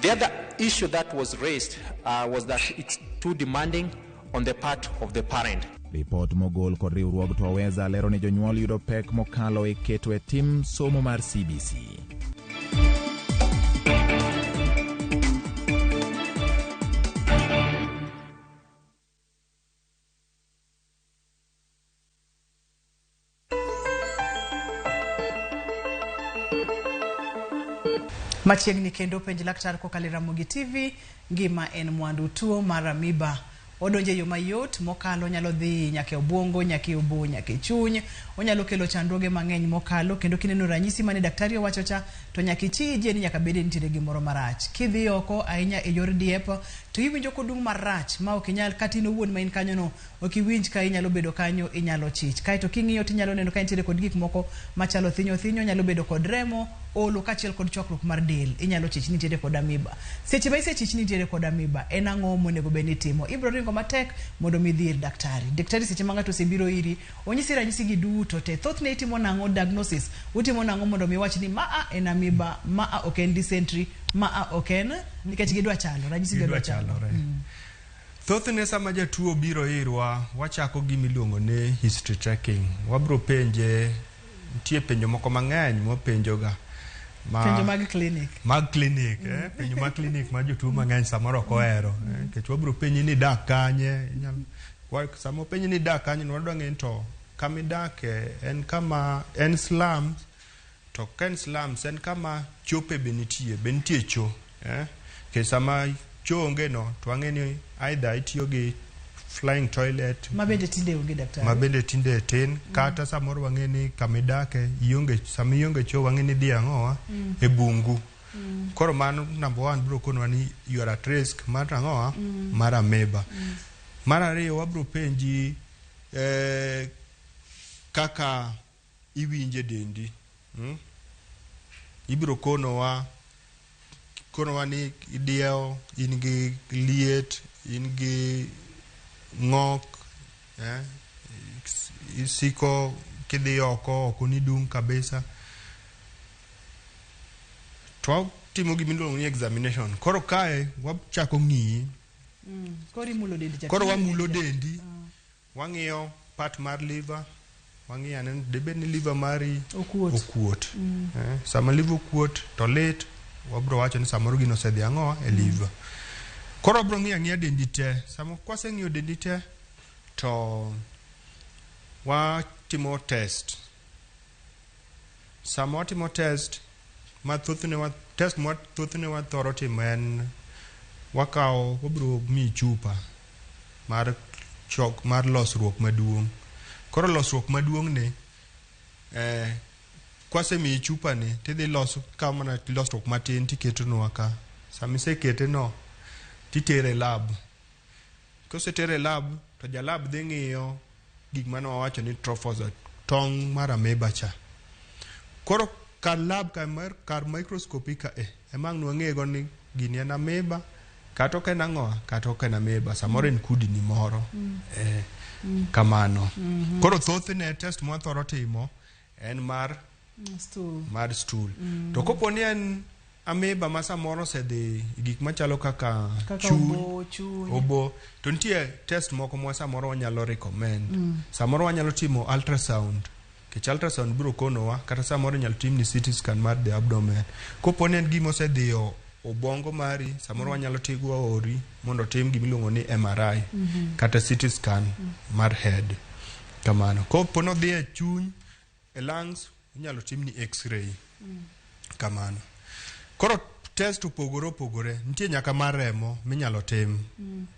The other issue that was raised was that it's too demanding on the part of the parent. Ripot mogol kod riwruog Twaweza lero ni jonyuol yudo pek mokalo e keto e tim somo mar CBC. Machiegni kendo penj laktar kokalo e Ramogi TV, ngima en mwandu. Tuo mar amoeba odonjo e yo mayot mokalo, nyalo dhi nyaka e obwongo, nyaka e obo, nyaka e chuny. Onyalo kelo chandruoge mang'eny mokalo, kendo kineno ranyisi mane daktari owacho cha, to nyaka ichije ni nyaka bed ni nitiere gimoro marach. Kidhi oko ahinya e yor diep, to iwinjo kodung' marach ma ok inyal, kata in owuon ma in kanyono ok iwinj ka inyalo bedo kanyo, inyalo chich. Kaeto king'iyo tinyalo neno ka nitiere kod gik moko machalo thinyo thinyo, nyalo bedo kod remo, olo kaachiel kod chwakruok mar del, inyalo chich ni nitiere kod amoeba. Seche ma isechich ni nitiere kod amoeba, en ang'o monego bed ni itimo? Ibiro ringo matek mondo mi idhi ir daktari. Daktari seche ma ng'ato osebiro iri, onyisi ranyisi gi duto te. Thothne itimo nang'o diagnosis? Utimo nang'o mondo mi wach ni maa en amoeba, maa ok en dysentery, maa ok en, nikech gidwa chalo, ranyisi gidwa chalo. Thothne sama jatuo biro irwa, wachako gima iluongo ni history taking. Wabro penje, nitie penjo moko mang'eny mwapenjoga. Penjo mag clinic. Mag clinic, penjo mag clinic ma jotuo mang'eny samoro ok ohero. Nikech wabro penji ni idak kanye. Sama openji ni idak kanye, wadwa ng'eyo ni to kama idake en kama en slums, to ka en slums en kama chope be nitie, be nitie cho. Nikech sama cho onge no, to wang'e ni either itiyo gi flying toilet, ma bende tinde onge daktari, ma bende tinde tin, kata samoro wang'e ni kama idake ionge, sama ionge cho wang'e ni idhi ang'owa e bungu. Koro mano number one biro konwa ni you are at risk mar ang'owa mar amoeba. Mar ariyo wabiro penji kaka iwinje dendi. Ibiro konowa ni idiewo, in gi liet, in gi ng'ok, isiko kidhi oko, oko ni dung' kabisa. To watimo gima iluongo ni examination. Koro kae wachako ng'iyi. Koro imulo dendi cha. Koro wamulo dendi, wang'iyo part mar liver, wang'iyo ane debed ni liver mari okuot. Sama liver okuot to lit, wabro wacho ni samoro gino osedhi ang'o e liver. Koro wabro ng'iyo ang'iya dendi te. Sama kwaseng'iyo dendi te, to watimo test. Sama watimo test, ma thothne test ma thothne wathoro timo en wakawo, wabro miyi chupa mar chok mar losruok maduong'. Koro losruok maduong' ni, kwasemiyi chupa ni, tidhi loso kawo mana losruok matin tiketonwa ka. Sama isekete no, titere lab. Kosetere lab, to ja lab dhi ng'iyo gik mane wawacho ni trophozoite, tong' mar amoeba cha. Koro kar lab, kar microscopy ka ema ang' nwang'e go ni gini en amoeba, kata ok en ang'o, kata ok en amoeba, samoro en kudni moro. Kamano. Koro thothne test mwathoro timo en mar stool. Mar stool. To kopo ni en amoeba ma samoro osedhi gik machalo kaka chuny, obo, to nitie test moko ma samoro wanyalo recommend. Samoro wanyalo timo ultrasound. Nikech ultrasound biro konowa kata samoro inyalo timni CT scan mar the abdomen. Kopo ni en gima osedhiyo obwongo mari, samoro wanyalo tigo waori mondo otim gima iluongo ni MRI kata CT scan mar head. Kamano. Kopo ni odhi e chuny, e lungs, inyalo timni x-ray. Kamano. Koro test opogore opogore. Nitie nyaka mar remo minyalo tim.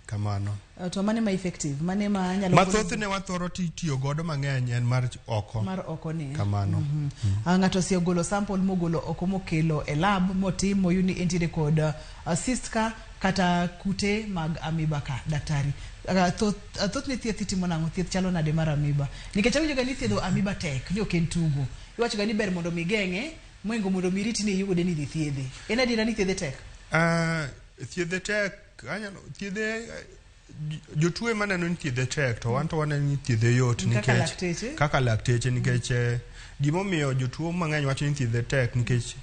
Kamano. To mane ma effective? Mane ma nyalo Ma thothne wathoro tiyo godo mang'eny en mar oko. Mar oko ni. Kamano. Ng'ato osegolo sample mogolo oko mokelo e lab motim moyud ni entiere kod cyst ka kata kute mag amoeba ka daktari. Thothne thieth itimo nang'o? Thieth chalo nade mar amoeba? Nikech awinjo ga ni thiedho amoeba tek, ni ok en tugo. Iwacho ga ni ber mondo mi geng'e moingo mondo mi irit ni iyude ni idhi thiedhe. En adiera ni thiedhe tek? Thiedhe tek, anyalo thiedhe jotuo ema neno ni thiedhe tek to wan to waneno ni thiedhe yot Kaka nikech lakteche? Kaka lakteche nikech gimomiyo jotuo mang'eny wacho ni thiedhe tek nikech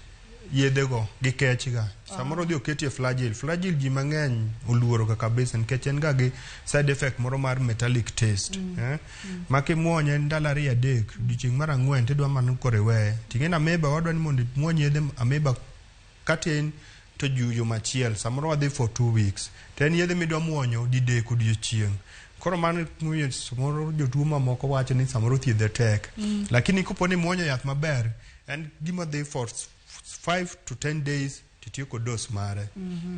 yedhego gikech ga. Samoro odhi oketi e Flagyl. Flagyl ji mang'eny oluoro ga kabisa nikech en ga gi side effect moro mar metallic taste. Ma kimuonye ndalo ariyo adek, odiochieng' mar ang'wen tidwa mana koro iweye. Ting'e ni amoeba wadwa ni mondo imuony yedhe amoeba katin to juma achiel, samoro wadhi for 2 weeks. To en yedhe midwa muonyo didek odiochieng'. Koro mano miyo samoro jotuo mamoko wacho ni samoro thiedhe tek. Lakini kopo ni imuonyo yath maber, en gima dhi for 5 to 10 days titieko dose mare.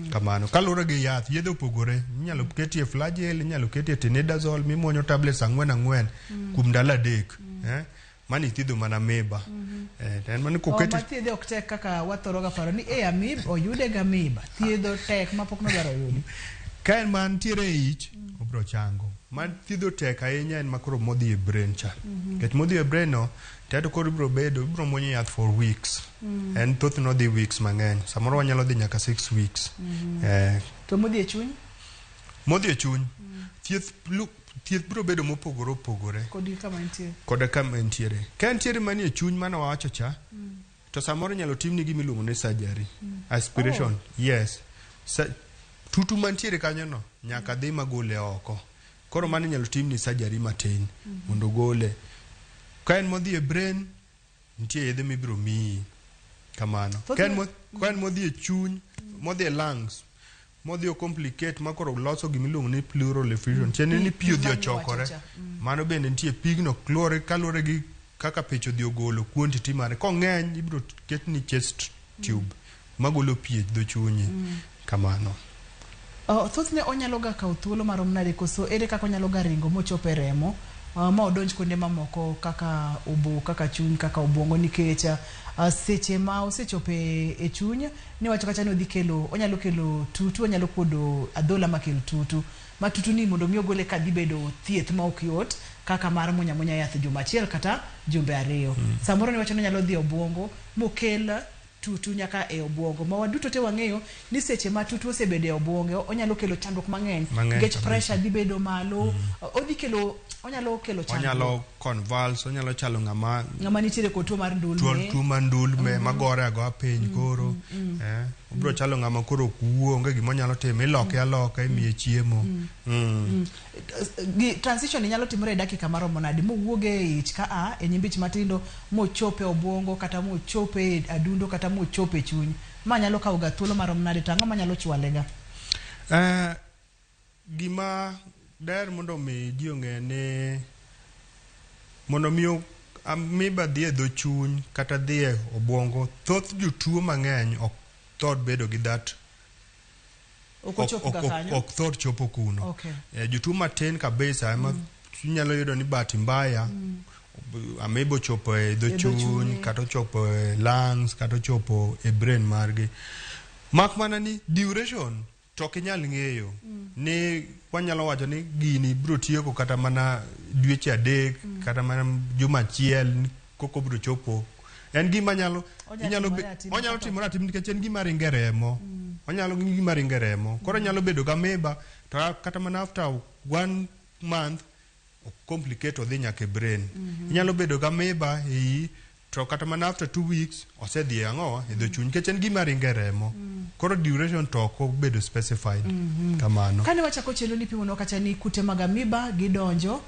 Kamano. Kaluwore gi yath, yedhe opogore. Inyalo ketie Flagyl, inyalo ketie tinidazole mimuonyo tablets ang'wen ang'wen kuom ndalo adek. Mano ithiedho mana amoeba. To en mana koketi Ma thiedhe ok tek kaka wathoro ga paro ni amoeba oyude ga amoeba. Thiedho tek ma pok nodwaro yudi. Ka en mantiere e ich, obiro chango. Man thiedho tek ahinya en makoro modhi e brain cha. Nikech modhi e brain no, to koro ibiro bedo, ibiro muonyo yath for weeks. En thothne odhi weeks mang'eny. Samoro wanyalo dhi nyaka 6 weeks. To modhi e chuny? Modhi e chuny. Thieth biro bedo mopogore opogore. Kod kama entie. Koda kama entiere. Ka entiere manie chuny mane wawacho cha, to samoro inyalo timni gima iluongo ni surgery. Aspiration. Yes. Tutu mantiere kanyo no nyaka dhi magole oko. Koro mano inyalo timni surgery matin mondo ogole. Ka en modhi e brain, nitie yedhe mibiro miyi. Kamano. Ka en modhi e chuny, modhi e lungs, modhi o complicate ma koro loso gima iluongo ni pleural effusion. Tiende ni pi odhi ochokore. Mano bende nitie pigno kaluwore gi kaka pich odhi ogolo quantity mare. Kong'eny ibiro ketni chest tube magolo pi e dho chunyi. Kamano. Thothne onyalo ga kawo thuolo marom nade koso ere kaka onyalo ga ringo mochop e remo ma odonj kuonde mamoko kaka obo, kaka chuny, kaka obwongo nikech seche ma osechopo e chuny niwacho kacha ni odhi kelo, onyalo kelo tutu, onyalo kuodo adhola makel tutu. Ma tutu ni mondo mi ogole ka dhi bedo thieth ma ok yot kaka mar munya munya yath juma achiel kata jumbe ariyo. Samoro niwacho ni onyalo dhi obwongo mokel tutu nyaka e obwongo. Ma waduto te wang'eyo ni seche ma tutu osebedo e obwongo onyalo kelo chandruok mang'eny. Nikech pressure dhi bedo malo, odhi kelo, onyalo kelo chandruok. Onyalo convulse, onyalo chalo ng'ama ng'ama nitiere kod tuo mar ndulme. Tuo mar ndulme magore agoya piny koro. Obiro chalo ng'ama koro ok wuo, onge gima onyalo timo, iloke aloka, imiye chiemo. Transition nyalo timore e dakika maromo nade mowuog e ich ka a e nyimbich matindo mochope obwongo kata mochope e adundo kata mochope e chuny. Ma nyalo kawo ga thuolo marom nade to ang'o manyalo chwale ga? Gima daher mondo mi ji ong'e ni mondo mi amoeba dhi e dho chuny kata dhi e obwongo, thoth jotuo mang'eny ok thor bedo gi that ok thor chopo kuno. Jotuo matin kabisa ema inyalo yudo ni bahati mbaya amoeba ochopo e dho chuny kata ochopo e lungs kata ochopo e brain margi. Mak mana ni duration to ok inyal ng'eyo ni wanyalo wacho ni gini biro tieko kata mana dweche adek kata mana juma achiel koko biro chopo. En gima nyalo onyalo timore atima nikech en gima ringe remo. Onyalo gima ringe remo. Koro nyalo bedo gi amoeba to kata mana after 1 month complicate odhi nyaka e brain. Inyalo bedo gi amoeba ei to kata mana after 2 weeks osedhi ang'o e dho chuny nikech en gima ringe remo. Koro duration to ok obedo specified. Kamano. Kane wachako chenro ni pimonwa kacha ni kute mag amoeba gidonjo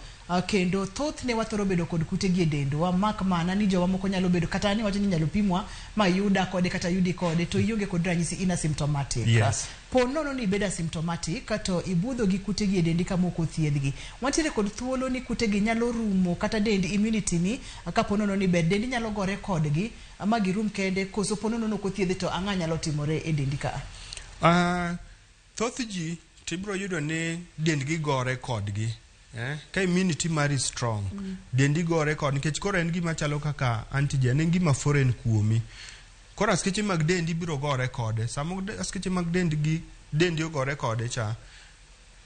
Kendo thothne wathoro bedo kod kutegi e dendwa mak mana ni jowa moko nyalo bedo kata ni wacho ni inyalo pimwa ma yuda kode kata yudi kode to ionge kod ranyisi in asymptomatic. Yes. Po nono ni ibedo asymptomatic to ibudho gi kutegi e dendi kama ok othiedhgi. Wantiere kod thuolo ni kutegi nyalo rumo kata dendi immunity ni kapo nono ni ber dendi nyalo gore kodgi ma girum kende koso po nono ni ok othiedhe to ang'a nyalo timore e dendi ka? Thoth ji to ibiro yudo ni dendgi gore kodgi. Ka immunity mari strong, dendi gore kod nikech koro en gima chalo kaka antigen, en gima foreign kuomi. Koro askeche mag dendi biro gore kode. Sama askeche mag dendgi dendi ogore kode cha,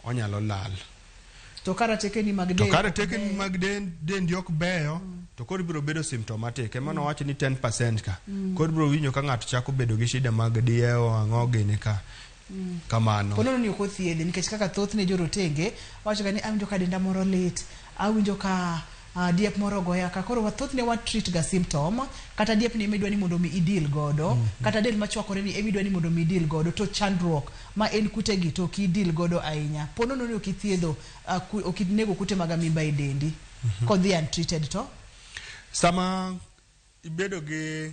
onyalo lal. To ka ratekeni mag To del ka ok ratekeni beyo. mag dendi ok beyo, to koro ibiro bedo symptomatic. Ema nowacho ni 10% ka. Koro ibiro winjo ka ng'ato chako bedo gi shida mag diewo, ang'o gini ka. Kamano. Po nono ni ok othiedhe nikech kaka thothne jorotenge wacho ga ni awinjo ka denda moro lit, awinjo ka diep moro ogoya ka. Koro thothne wa treat ga symptom kata diep ni ema idwa ni mondo mi i-deal godo, kata del machwakore ni ema idwa ni mondo mi i-deal godo, to chandruok ma en kutegi to ok i-deal godo ahinya. Po nono ni ok ithiedho, ok inego kute mag amimba e dendi, kodhi untreated to? Sama ibedo gi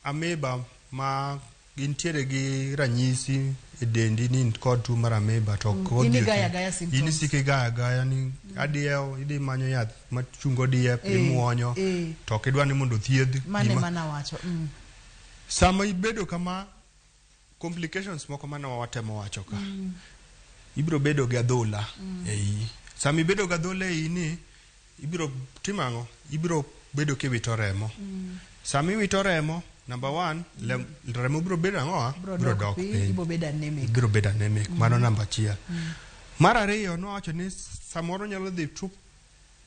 amoeba ma gintiere gi ranyisi e dendi ni in kod tuo mar amoeba to ok In odhi igaya agaya symptoms. In isiko igaya agaya ni adiewo, idhi manyo yath machungo diep, imuonyo, to ok idwa ni mondo othiedh Mane gima mana wacho. Sama ibedo kama, complications moko mane watemo wacho ka, ibiro bedo gi adhola e iyi. Sama ibedo gi adhola e iyi ni, ibiro timo ang'o? Ibiro bedo kiwito remo. Sama iwito remo, number one, remo biro bedo ang'o? Biro Biro dok dok piny, piny. ibiro bedo anemic. Ibiro bedo anemic. Mano namba achiel. Mar ariyo, nowacho ni samoro nyalo dhi chup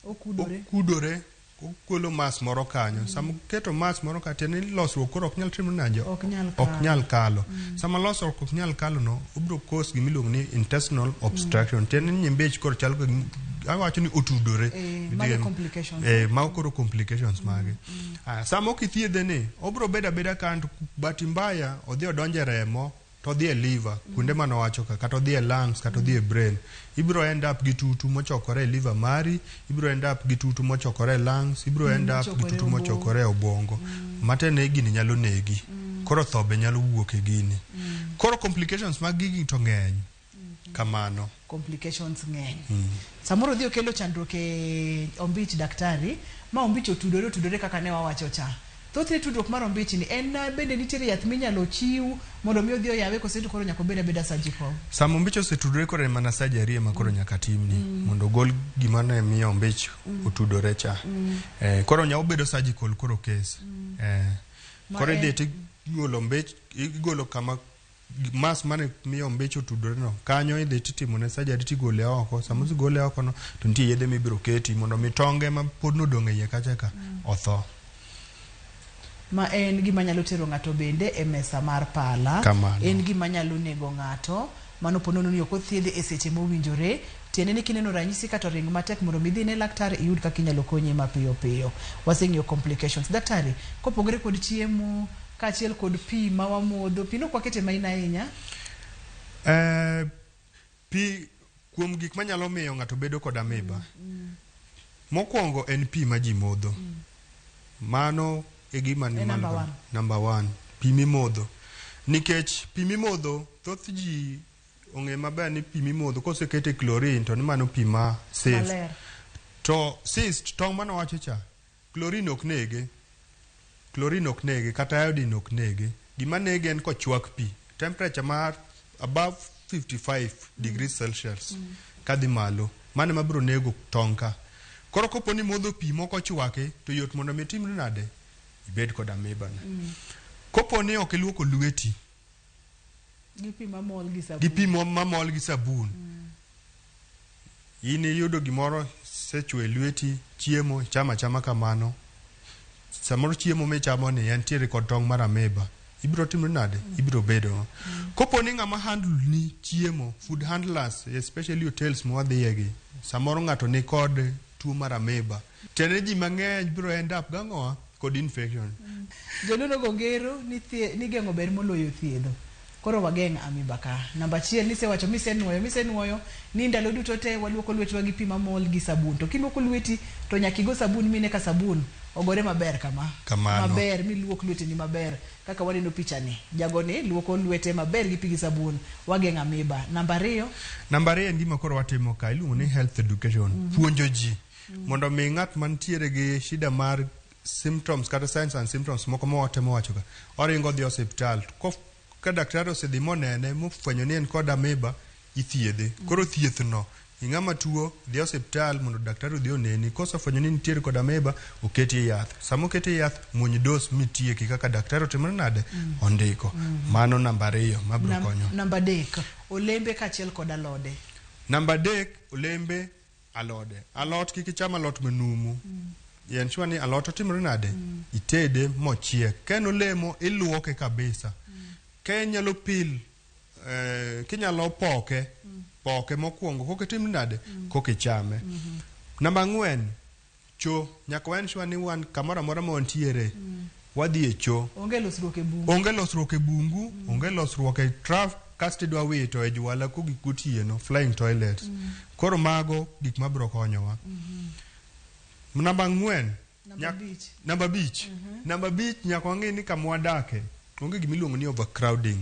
Okudore. Okudore, okelo mass moro kanyo. Sama oketo mass moro kanyo, tiende ni losruok koro ok nyal timre nade? Ok nyal Ok kalo. nyal kalo. Sama losruok ok nyal kalo no, obiro cause gima iluongo ni intestinal obstruction. Tiende ni nyimbi ich koro chalo ka gima, awacho ni otudore. Mago complications. Mago koro complications mage. Sama ok ithiedhe ni, obiro bedo abeda kanyo, to bahati mbaya odhi odonjo e remo, to odhi e liver, kuonde mane owacho ka, kata odhi e lungs, kata odhi e brain. Ibiro end up gi tutu mochokore e liver mari, ibiro end up gi tutu mochokore e lungs, ibiro end up gi Mochokore tutu e mochokore e obwongo. Matiende ni gini nyalo negi. Koro tho be nyalo wuok e gini. Koro complications mag gigi to ng'eny. Kamano. Complications ng'eny. Samoro odhi okelo chandruok e ombich daktari, ma ombich otudore otudore kaka ne wawacho cha. Thothne tudruok mar ombich ni en bende nitiere yath minyalo chiw mondo mi odhi oyawe kose to koro nyaka obed abeda surgical? Sama ombich osetudore koro en mana surgery ema koro nyaka timni mondo ogol gima ne miyo ombich otudore cha. Koro nyalo bedo surgical koro case. Ma Koro idhi en tigolo ombich, igolo kama mass mane miyo ombich otudore no, kanyo idhi titimo ne surgery tigole oko. Sama osegole oko no, to nitie yedhe mibiro keti mondo mi tonge ma pod nodong' e iye kacha ka otho. Ma en gima nyalo tero ng'ato bende e mesa mar pala. Kamano. En gima nyalo nego ng'ato. Mano po nono ni ok othiedhe e seche mowinjore. Tiende ni kineno ranyisi kata ring matek mondo mi idhi ne laktar iyud kaka inyalo konyi mapiyo piyo. Waseng'iyo complications. Daktari, kopogore kod chiemo kaachiel kod pi ma wamodho, pi no ok wakete main ahinya? Pi kuom gik manyalo miyo ng'ato bedo kod amoeba. Mokwongo en pi ma ji modho. Mano e gima ni E number malo one. Number one, pi mimodho. Nikech pi mimodho, thoth ji ong'e maber ni pi mimodho kosekete chlorine to ni mano pi ma safe. Maler. To cyst, tong' mane owacho cha, chlorine ok nege. Chlorine ok nege, kata iodine ok nege. Gima nege en kochwak pi. Temperature mar above 55 degrees Celsius kadhi malo. Mano ema biro nego tong' ka. Koro kopo ni modho pi moko ochwaki, to yot mondo mi itimri nade? Ibed kod amoeba no. Kopo ni ok iluoko lweti Gi pi mamol gi sabun. Gi pi mamol gi sabun. In iyudo gimoro sechwe lweti, chiemo, ichamo achama kamano. Samoro chiemo michamo ni entiere kod tong' mar amoeba. Ibiro timri nade? Ibiro bedo. Kopo ni ng'ama handle ni chiemo, food handlers, especially hotels mwadhiye gi, samoro ng'ato ni kod tuo mar amoeba. Tiende ji mang'eny biro end up gang'owa kod infection. Joluo nogo ngero ni geng'o ber moloyo thiedho. Koro wageng' amiba ka. Namba achiel nisewacho misenuoyo misenuoyo ni ndalo duto te waluoko lwetwa gi pi mamol gi sabun. To kiluoko lweti to nyaka igo sabun mine ka sabun ogore maber kama. Kamano. Maber miluok lweteni maber kaka waneno pichani. Jagoni luoko lwete maber gi pi gi sabun. Wageng' amiba. Namba ariyo. Namba ariyo en gima koro watimo ka iluongo ni health education. Puonjo ji mondo mi ng'at mantiere gi shida mar symptoms kata signs and symptoms moko ma watemo wacho ka oringo odhi osiptal. Ka daktari osedhi monene mofwenyo ni en kod amiba ithiedhe. Koro thieth no ing'ama tuo dhi osiptal mondo daktari odhi oneni. Kosefwenyo ni nitiere kod amiba oketi e yath. Sama oketi e yath muony dos mitieki kaka daktari otimore nade ondiko. Mano namba ariyo mabiro konyo. Namba adek, olembe kaachiel kod alode. Namba adek, olembe, alode. Alot kik icham alot manumu. En sure ni alot otimore nade? Itede mochiek. Ka en olemo iluoke kabisa. Ka inyalo peel kinyalo poke, poke mokwongo koka itim nade? Koka ichame. Namba ang'wen, cho. Nyaka wa ensure ni wan kamoro amora ma wantiere, wadhi e cho. Onge losruok e bungu. Onge losruok e bungu, onge losruok e trough, kasto idwa wito e jwala kogik gotieno, flying toilets. Koro mago gik mabiro konyowa. Namba ang'wen, Namba abich. Namba abich. Namba abich nyaka wang'e ni kama wadake onge gima iluongo ni overcrowding.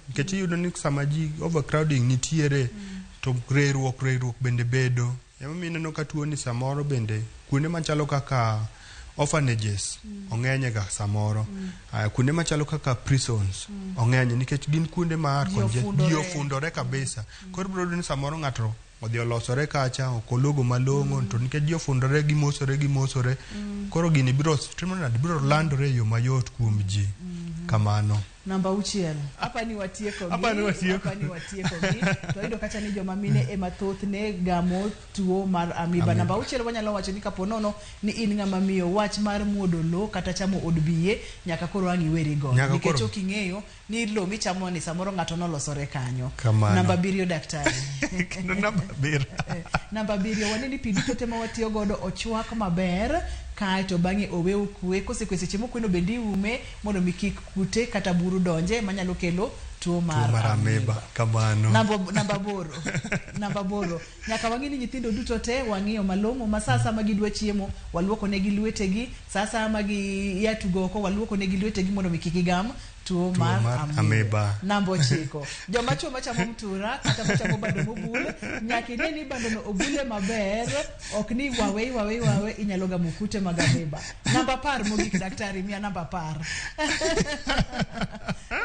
Nikech iyudo ni sama ji overcrowding nitiere to reruok bende bedo. Emomiyo ineno ka tuo ni samoro bende kuonde machalo kaka orphanages ong'enye ga samoro. Kuonde machalo kaka prisons ong'enye nikech gin kuonde ma ji ofundore kabisa. Koro ibiro yudo ni samoro ng'ato odhi olosore kacha ok ologo malong'o to nikech ji ofundore gimosore koro gini biro timore nade biro landore e yo mayot kuom ji. Kamano. Namba auchiel. Apani watieko gi. Apani watieko. Apani watieko gi. To wayudo kacha ni joma mine ema thothne gamo tuo mar amiba. Namba auchiel wanyalo wacho ni kapo nono ni in ng'ama miyo wach mar muodo lo kata chamo od biye nyaka koro ang' iweri go. Nikech ok ing'eyo ni lo michamo ni samoro ng'ato nolosore kanyo. Kamano. Namba abiriyo daktari. Kendo namba abiriyo. Namba abiriyo wane ni pi duto te ma watiyo godo ochwak maber kaeto bang'e owe okwe. Kosekwe seche mokweno bende iume mondo mi kik kute kata buru donje manyalo kelo tuo mar amiba. Kamano. Namba aboro. Namba aboro. Nyaka wang'i ni nyithindo duto te wang'iyo malong'o ma sa sama gidwa chiemo waluoko negi lwetegi, sa sama giya tugo oko waluoko negi lwetegi mondo mi kik gigam tuo mar amiba. Namba ochiko. Joma chuo machamo mtura kata machamo bando mobul nyaka ine ni bando no obule maber, ok ni wawe inyalo gamo kute mag amiba. Namba apar mogik daktari, miya namba apar.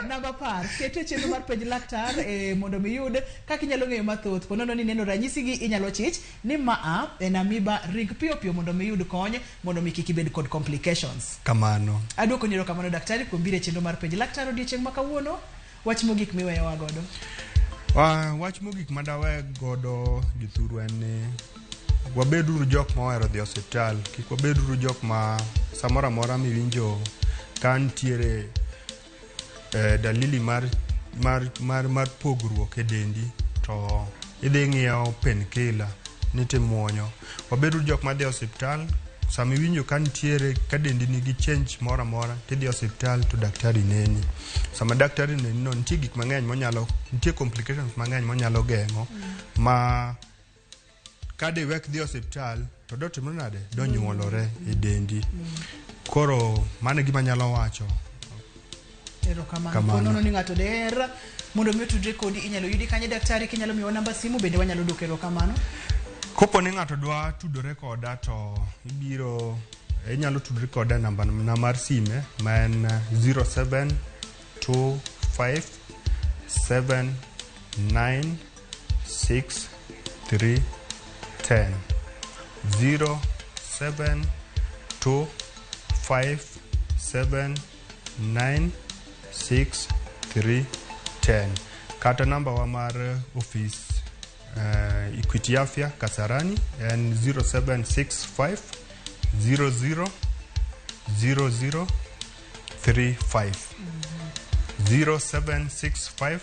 Namba apar, kete chenro mar penj laktar mondo miyud kaka inyalo ng'eyo mathoth. Ponono ni neno ranyisi gi inyalo chich ni maa en amiba, ring piyo piyo mondo miyud kony mondo mi kik ibed kod complications. Kamano. Aduoko ni erokamano daktari kuom biro e chenro mar penj laktar odiechieng' ma kawuono. Wach mogik miweyowa godo. Wach mogik madawe godo jothuru en ni wabeduru jok ma ohero dhi osiptal, kik wabeduru jok ma samoro amora miwinjo ka nitiere dalili mar pogruok e dendi to idhi ng'iewo painkiller ni timuonyo. Wabeduru jok madhi osiptal sama iwinjo ka nitiere ka dendi nigi change moro amora tidhi osiptal to daktari neni. Sama daktari neni no nitie gik mang'eny monyalo, nitie complications mang'eny monyalo geng'o ma ka diwek dhi osiptal to dotimore nade donyuolore e dendi. Koro mano e gima anyalo wacho. Erokamano. Ponono ni ng'ato deher mondo mi otudre kodi inyalo yudi kanye daktari, kinyalo miyowa namba simu bende wanyalo duoko erokamano. Kopo ni ng'ato dwa tudore koda to ibiro inyalo tudri koda e namba na mar sime ma en 0725 79 63 10 0725 79 6 3 10 kata namba wa mar ofis Equity Afya Kasarani en 0765 00 00 35 0765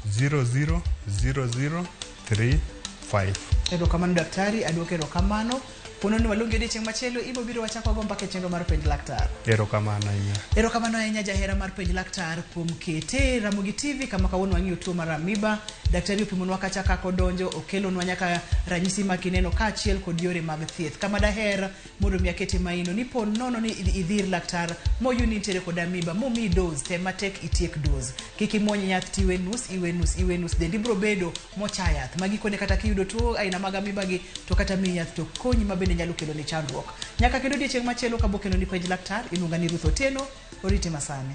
00 00 35. Erokamano daktari, aduoko erokamano. Pono ni waluongi odiochieng' machielo, ibo biro wachak wago mbaka e chenro mar Penj Laktar. Erokamano ahinya. Erokamano ahinya jahera mar Penj Laktar kuom kete Ramogi TV kama kawuono wang'iyo tuo mar amiba. Daktari opimonwa kacha kaka odonjo, okelonwa nyaka ranyisi ma kineno kaachiel kod yore mag thieth. Kama daher mondo mi akete maino ni po nono ni idhi ir laktar moyud ni intiere kod amiba momiyi dose, tem matek itiek dose. Kik imuony yath tiwe nus, iwe nus, iwe nus, dendi biro bedo mocha yath. Ma gikone kata kiyudo tuo aina mag amiba gi to kata miyi yath to ok konyi ma bende nyalo keloni chandruok. Nyaka kendo odiechieng' machielo kabo keloni Penj Laktar, iluonga ni Ruth Otieno, oriti masani.